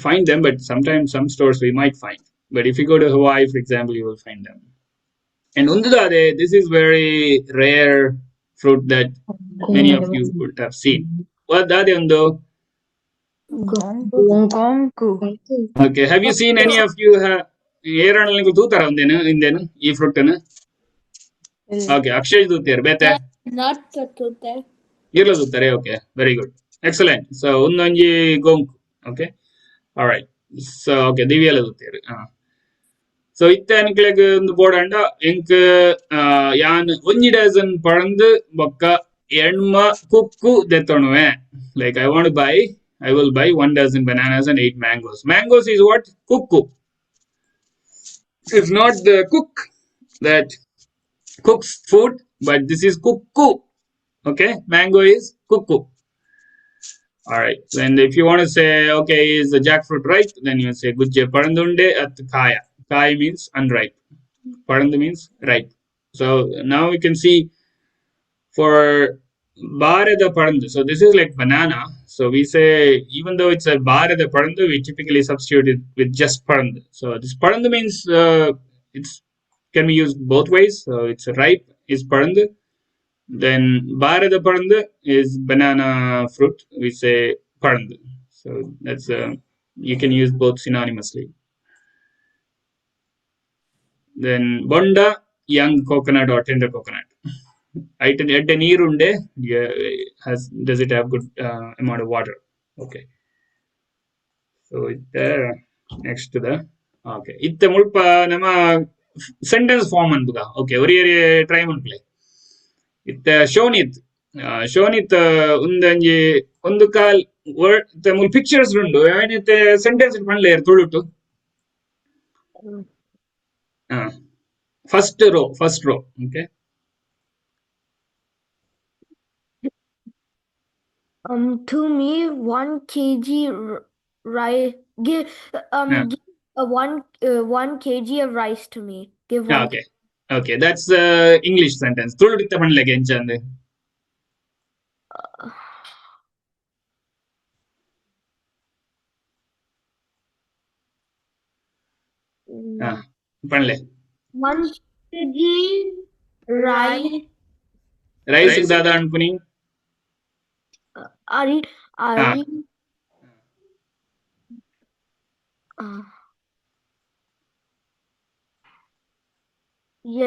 find them, but sometimes some stores we might find. But if you go to Hawaii, for example, you will find them. And undudade, this is very rare fruit that many of you would have seen. What dade undu? Gonku. Okay, have you seen any of you have ಏರಣ್ಣಲಿಂಗು ತೂತಾರ ಒಂದೇನು ಇಂದೇನು ಈ fruit ಅನ್ನು? Okay, Akshay ತೂತೇರು ಬೇತೆ Not ತೂತೆ. ಇರ್ಲ ತೂತಾರೆ. Okay, very good, excellent. So ಒಂದೊಂಜಿ ಗೊಂಕು. Okay, all right. So okay, ದಿವ್ಯಲ ತೂತೇರು. ಸೊ ಇತ್ತೆ ಅನ್ಕ್ಲೆಗ್ ಒಂದು board ಅಂಡ ಎಂಕ್ ಯಾನ್ ಒಂಜಿ ಡಜನ್ ಪಳಂದು ಬೊಕ್ಕ ಎಣ್ಮ ಕುಕ್ಕು ದೆತ್ತೊಣುವೆ. Like I want buy, I will buy 1 dozen bananas and 8 mangoes. Mangoes is what? Kukku. It's not the cook that cooks food, but this is kukku. Okay, mango is kukku. All right, and if you want to say, okay, is the jackfruit ripe? Then you say gujje parandunde at kaya. Kaya means unripe. Parandu means ripe. So now we can see for barada parandu. So this is like banana. So we say, even though it's a barada parandu, we typically substitute it with just parandu. So this parandu means it's can be used both ways. So it's ripe is parandu. Then barada parandu is banana fruit. We say parandu. So that's you can use both synonymously. Then bonda, young coconut or tender coconut. Item edde neerunde, has does it have good amount of water? Okay. So it there next to the okay. Itte mulpa nama sentence form anbuga. Okay, ಒರಿಯರಿ try ಮನ್ಪುಲೆ. ಇತ್ತೆ ಶೋನಿತ್ ಶೋನಿತ್ ಒಂದಂಜಿ ಒಂದು ಕಾಲ್ word ಇತ್ತೆ ಮುಲ್ pictures ಉಂಡು ಇತ್ತೆ sentence ಪನ್ಲೆ ತುಳುಟು. First row, first row. Okay. To me, 1 kg rice. Give give 1 kg of rice to me. Give one. Okay. Okay, that's English sentence. Tulu ಇತ್ತೆ ಪನ್ಲೆಗೆ ಎಂಚಂದೆ? ಪನ್ಲೆ. 1 kg rice. Rice ದಾದ ಅನ್ಪುನಿ? ಅರಿ ಅರಿ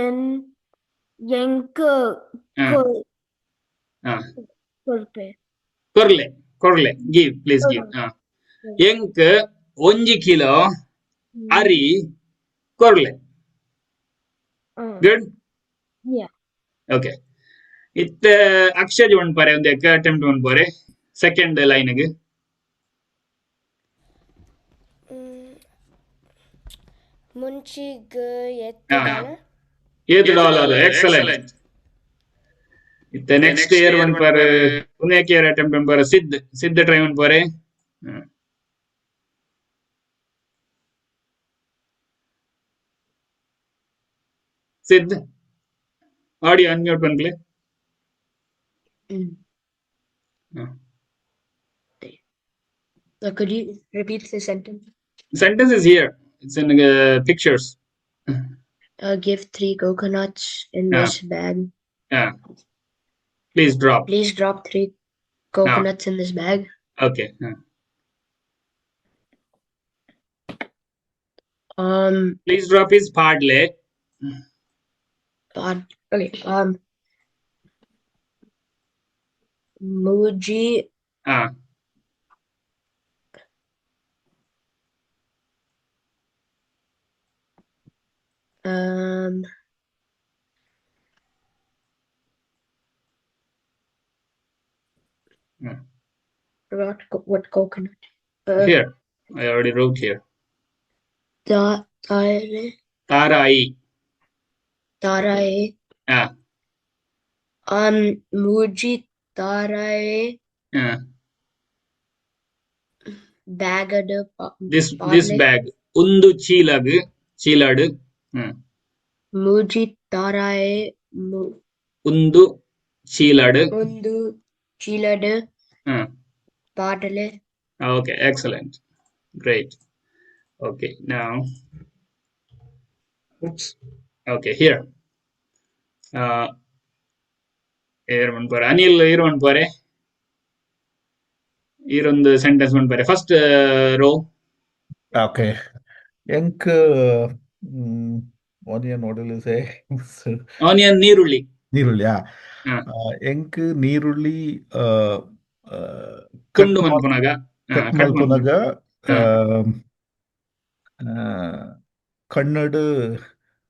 ಎನ್ ಎಂಕ್ ಕೊರ್ಪೆ. ಕೊರ್ಲೆ ಕೊರ್ಲೆ give please give. ಎಂಕ್ ಒಂಜಿ kilo ಅರಿ ಕೊರ್ಲೆ. Good. Okay, ಇತ್ತೆ ಅಕ್ಷಯ್ ಪನ್ಪರೆ ಒಂದು attempt ಪನ್ಪರೆ second line ಗೆ. ಮುಂಚಿಗ್ ಎತ್ತು dollar. ಏತ್ ಡಾಲರ್, ಎಕ್ಸಲೆಂಟ್. ಇತ್ತೆ ನೆಕ್ಸ್ಟ್ ಇಯರ್ ಪನ್ಪರೆ ಉಂದೆಕ್ ಇಯರ್ ಅಟೆಂಪ್ಟ್ ಪನ್ಪರೆ ಸಿದ್ ಸಿದ್ ಟ್ರೈ ಪನ್ಪರೆ. ಸಿದ್ ಆಡಿಯೋ ಅನ್ಮ್ಯೂಟ್ ಪನ್ಲೆ. Could you repeat the sentence? Sentence is here. It's in the pictures. Give 3 coconuts in this bag. Yeah. Please drop. Please drop 3 coconuts in this bag. Okay. Please drop is padle. Pad. Okay. Muji ಹಾ. Um hmm. Forgot what coconut. Here I already wrote here. Tare ತಾರಾಯಿ. Tarai. ಹಾ. Muji Tarai ಹಾ. Bag this this Parle bag, ಒಂದು ಚೀಲಗ್ ಚೀಲಾಡು. ಹ್ಮ್. Muji Tarai ಒಂದು ಚೀಲಾಡು. Undu Chilad hmm. Padle. Okay, excellent, great. Okay, now, oops, okay, here. ಏರ್ ಮನ್ಪರೆ ಅನಿಲ್, ಈರ್ ಮನ್ಪರೆ ಈರೊಂದು sentence ಮನ್ಪರೆ first row. Okay. ಎಂಕ್ onion, what will you say? Onion ನೀರುಳ್ಳಿ. ನೀರುಳ್ಳಿ. ಹಾ. ಎಂಕ್ ನೀರುಳ್ಳಿ ಕಟ್ ತುಂಡು ಮನ್ಪುನಗ ಕಟ್ ಕಟ್ ಮನ್ಪುನಗ ಮಲ್ಪುನಗ ಕಣ್ಣಡು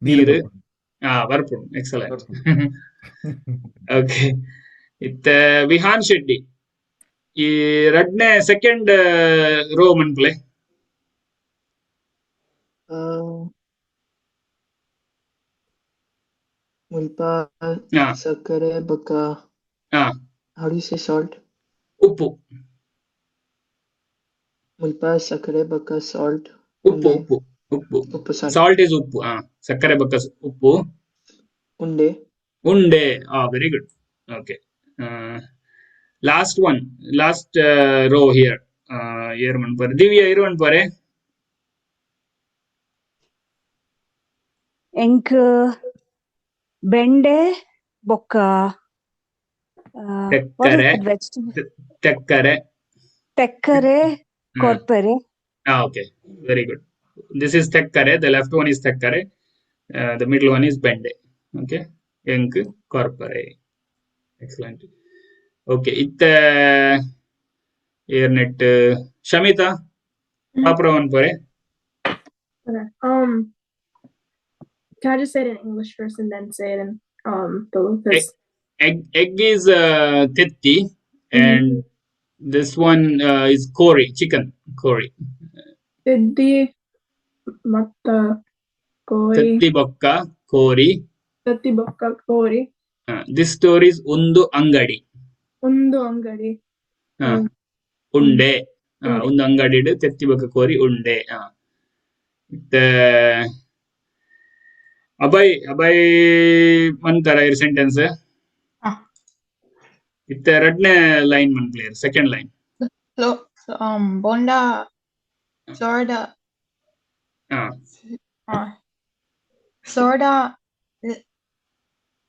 ನೀರು ನೀರು ಬರ್ಪುಂಡು. ಹಾ ಬರ್ಪುಂಡು, ಎಕ್ಸಲೆಂಟ್. ಬರ್ಪುಂಡು. ಓಕೆ, ಇತ್ತೆ ವಿಹಾನ್ ಶೆಟ್ಟಿ, ಈ ರಡ್ನೆ ಸೆಕೆಂಡ್ ರೋ ಮನ್ಪುಲೆ. Mulpa ಹಾ. Sakare Baka. ಹಾ. How do you say salt? ಉಪ್ಪು. Mulpa Sakare Baka salt. ಉಪ್ಪು. Unde. ಉಪ್ಪು ಉಪ್ಪು. Uppu, sorry. Salt is ಉಪ್ಪು. ಹಾ, ಸಕ್ಕರೆ ಬಕ್ಕ ಉಪ್ಪು. Unde. ಉಂಡೆ. ಆ, very good. Okay, last one, last row here. ಏರ್ ಮನ್ಪರೆ ದಿವ್ಯಾ, ಇರು ಮನ್ಪರೆ. ಎಂಕ್ ಬೆಂಡೆ ಬೊಕ್ಕ what is ತೆಕ್ಕರೆ. That vegetable? ತೆಕ್ಕರೆ. ತೆಕ್ಕರೆ ಕೊರ್ಪೆರೆ. Okay, very good. This is ತೆಕ್ಕರೆ. The left one is ತೆಕ್ಕರೆ, the middle one is ಬೆಂಡೆ. ಓಕೆ, ಎಂಕ್ ಕೊರ್ಪರೆ, ಎಕ್ಸಲೆಂಟ್. ಓಕೆ, ಇತ್ತ ಏರ್ನೆಟ್ Shamita ಪಾಪ್ರ ಮನ್ಪರೆ. Okay. Can I just say it in English first and then say it in Tulu? Because Egg is tetti, and this one is kori, chicken kori. Teddi matta kori. Tetti bokka kori. Tetti bokka kori. This story is ಒಂದು ಅಂಗಡಿ. ಒಂದು ಅಂಗಡಿ. ಉಂಡೆ. ಒಂದು ಅಂಗಡಿ ತೆತ್ತಿ ಬೊಕ್ಕ ಕೋರಿ ಉಂಡೆ. ಅಭಯ್, ಅಭಯ್ ಮಂತರ ಇರ್ ಸೆಂಟೆನ್ಸ್. ಇತ್ತೆ ರಡ್ನೆ line ಮನ್ಪ್ಲೇರ್, second line. Bonda, Florida, Florida.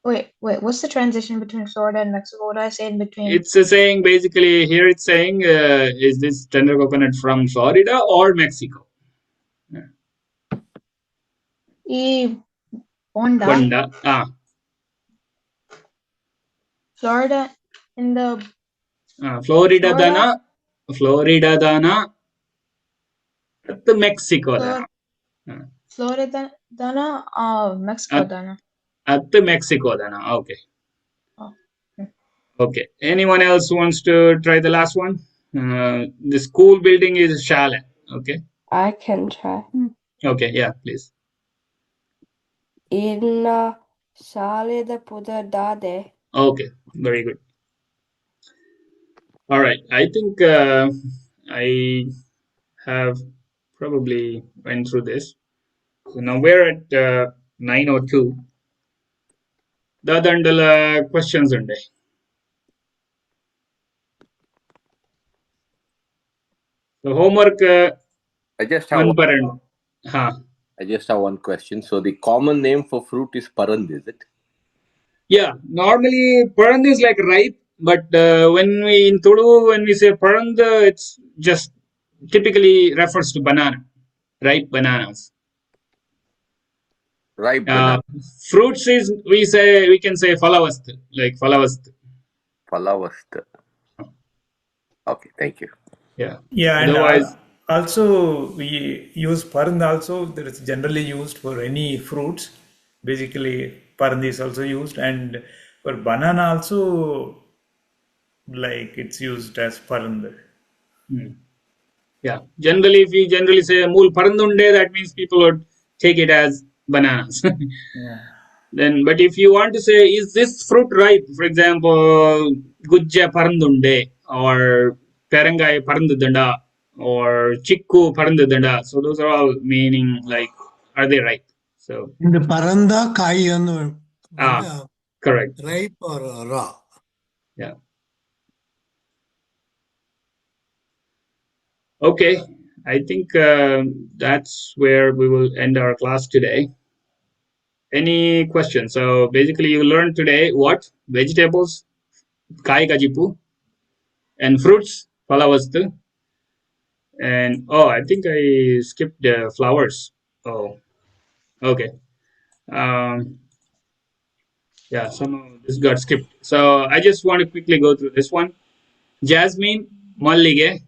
Wait, wait, what's the transition between Florida and Mexico? What do I say in between? It's a saying, basically, here it's saying, is this tender coconut from Florida or Mexico? E Bonda, Bonda. Florida in the Florida Florida, Dana, Florida Dana, Mexico Dana. Florida Dana, Mexico Dana. At Mexico Dana. Okay. Oh. Okay. Anyone else wants to try the last one? The school building is Shale. Okay. I can try. Okay. Yeah, please. ಇರ್ನ ಶಾಲೆದ ಪುದರ್ ದಾದೆ. Okay. Very good. All right. I think I have probably went through this. So now we're at 9:02. ದಾದಂಡಲ questions ಉಂಡೆ? So homework I just have one, ಮನ್ಪರೆಂಡ್. Ha. I just have one question. So the common name for fruit is parand, is it? Yeah, normally parand is like ripe, but when we in Tulu, when we say parand, it's just typically refers to banana, ripe bananas. Ripe banana. Fruits is we say we can say falavast, like falavast. Falavast. Okay, thank you. Yeah. Yeah, and Otherwise, also we use parand also. That is generally used for any fruits. Basically, parand is also used, and for banana also, like it's used as parand. Yeah. Generally, if we generally say mool parandunde, that means people would take it as bananas. Yeah. Then, but if you want to say, is this fruit ripe? For example, gujja parandunde or perangai parandudanda or chikku parandudanda. So those are all meaning like, are they ripe? So, In the paranda kai and ah, correct. ripe or raw. Yeah. Okay. I think that's where we will end our class today. Any questions? So basically you learned today what? Vegetables, kai kajipu, and fruits, falavastu. And oh, I think I skipped the flowers. Oh, okay. Yeah, some of this got skipped. So I just want to quickly go through this one. Jasmine, mallige,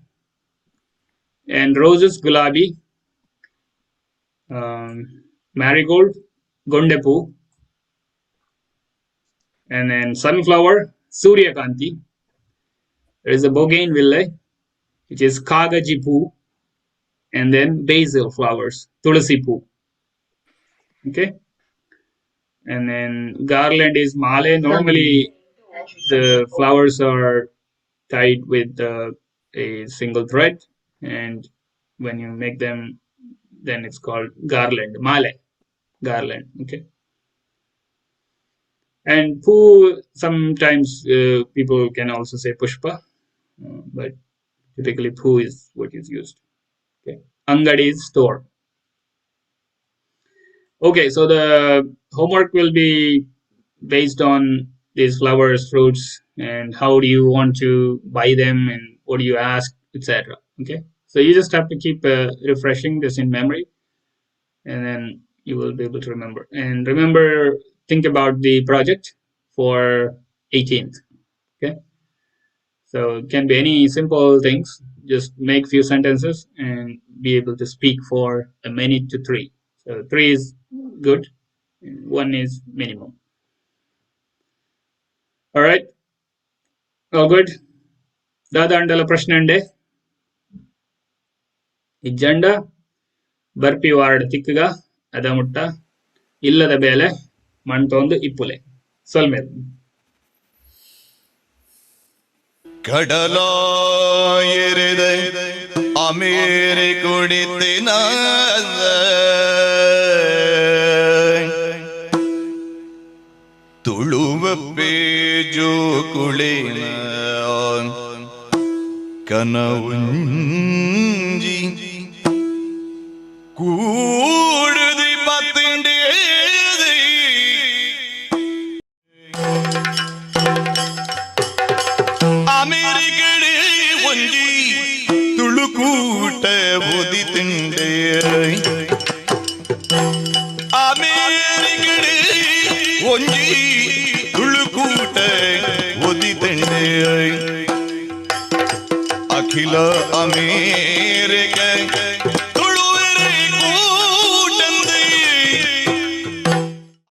and roses, gulabi, marigold, gondepu, and then sunflower, suryakanti. There is a bougainvillea, which is kagajipu, and then basil flowers, tulasipu. Okay. And then garland is male. Normally, the flowers are tied with a single thread, and when you make them, then it's called garland, male, garland. Okay. And poo, sometimes people can also say pushpa, but typically poo is what is used. Okay. Angadi is store. Okay, so the homework will be based on these flowers, fruits, and how do you want to buy them and what do you ask, etc. Okay, so you just have to keep refreshing this in memory, and then you will be able to remember. And remember, think about the project for 18th. Okay, so it can be any simple things. Just make few sentences and be able to speak for a minute to 3. So 3 is good, 1 is minimum. All right, all good. Dada andala prashne ಇಜ್ಜಂಡ ಬರ್ಪಿ ವಾರಡ್ ತಿಕ್ಕಗ ಅದ ಮುಟ್ಟ ಇಲ್ಲದ ಬೇಲೆ ಮಣ್ತೊಂದು ಇಪ್ಪುಲೆ ಸೊಲ್ಮೇಲ್. ಕಡಲಾಯಿರಿದ Amethi ಕುಡಿತಿನ Tuluva page ಕುಳಿನ ಕನವುಂಜಿ ಕೂಡುದಿ ಪತ್ತಿಂಡೇ ಅಮೇರಿಕಡೆ ಒಂಜಿ ತುಳುಕೂಟ ಉದಿತಿಂಡೆ ಅಮೇರಿಕಡೆ ಒಂಜಿ ತುಳುಕೂಟ ಉದಿತಿಂಡೆ ಅಖಿಲ ಅಮೇರಿಕ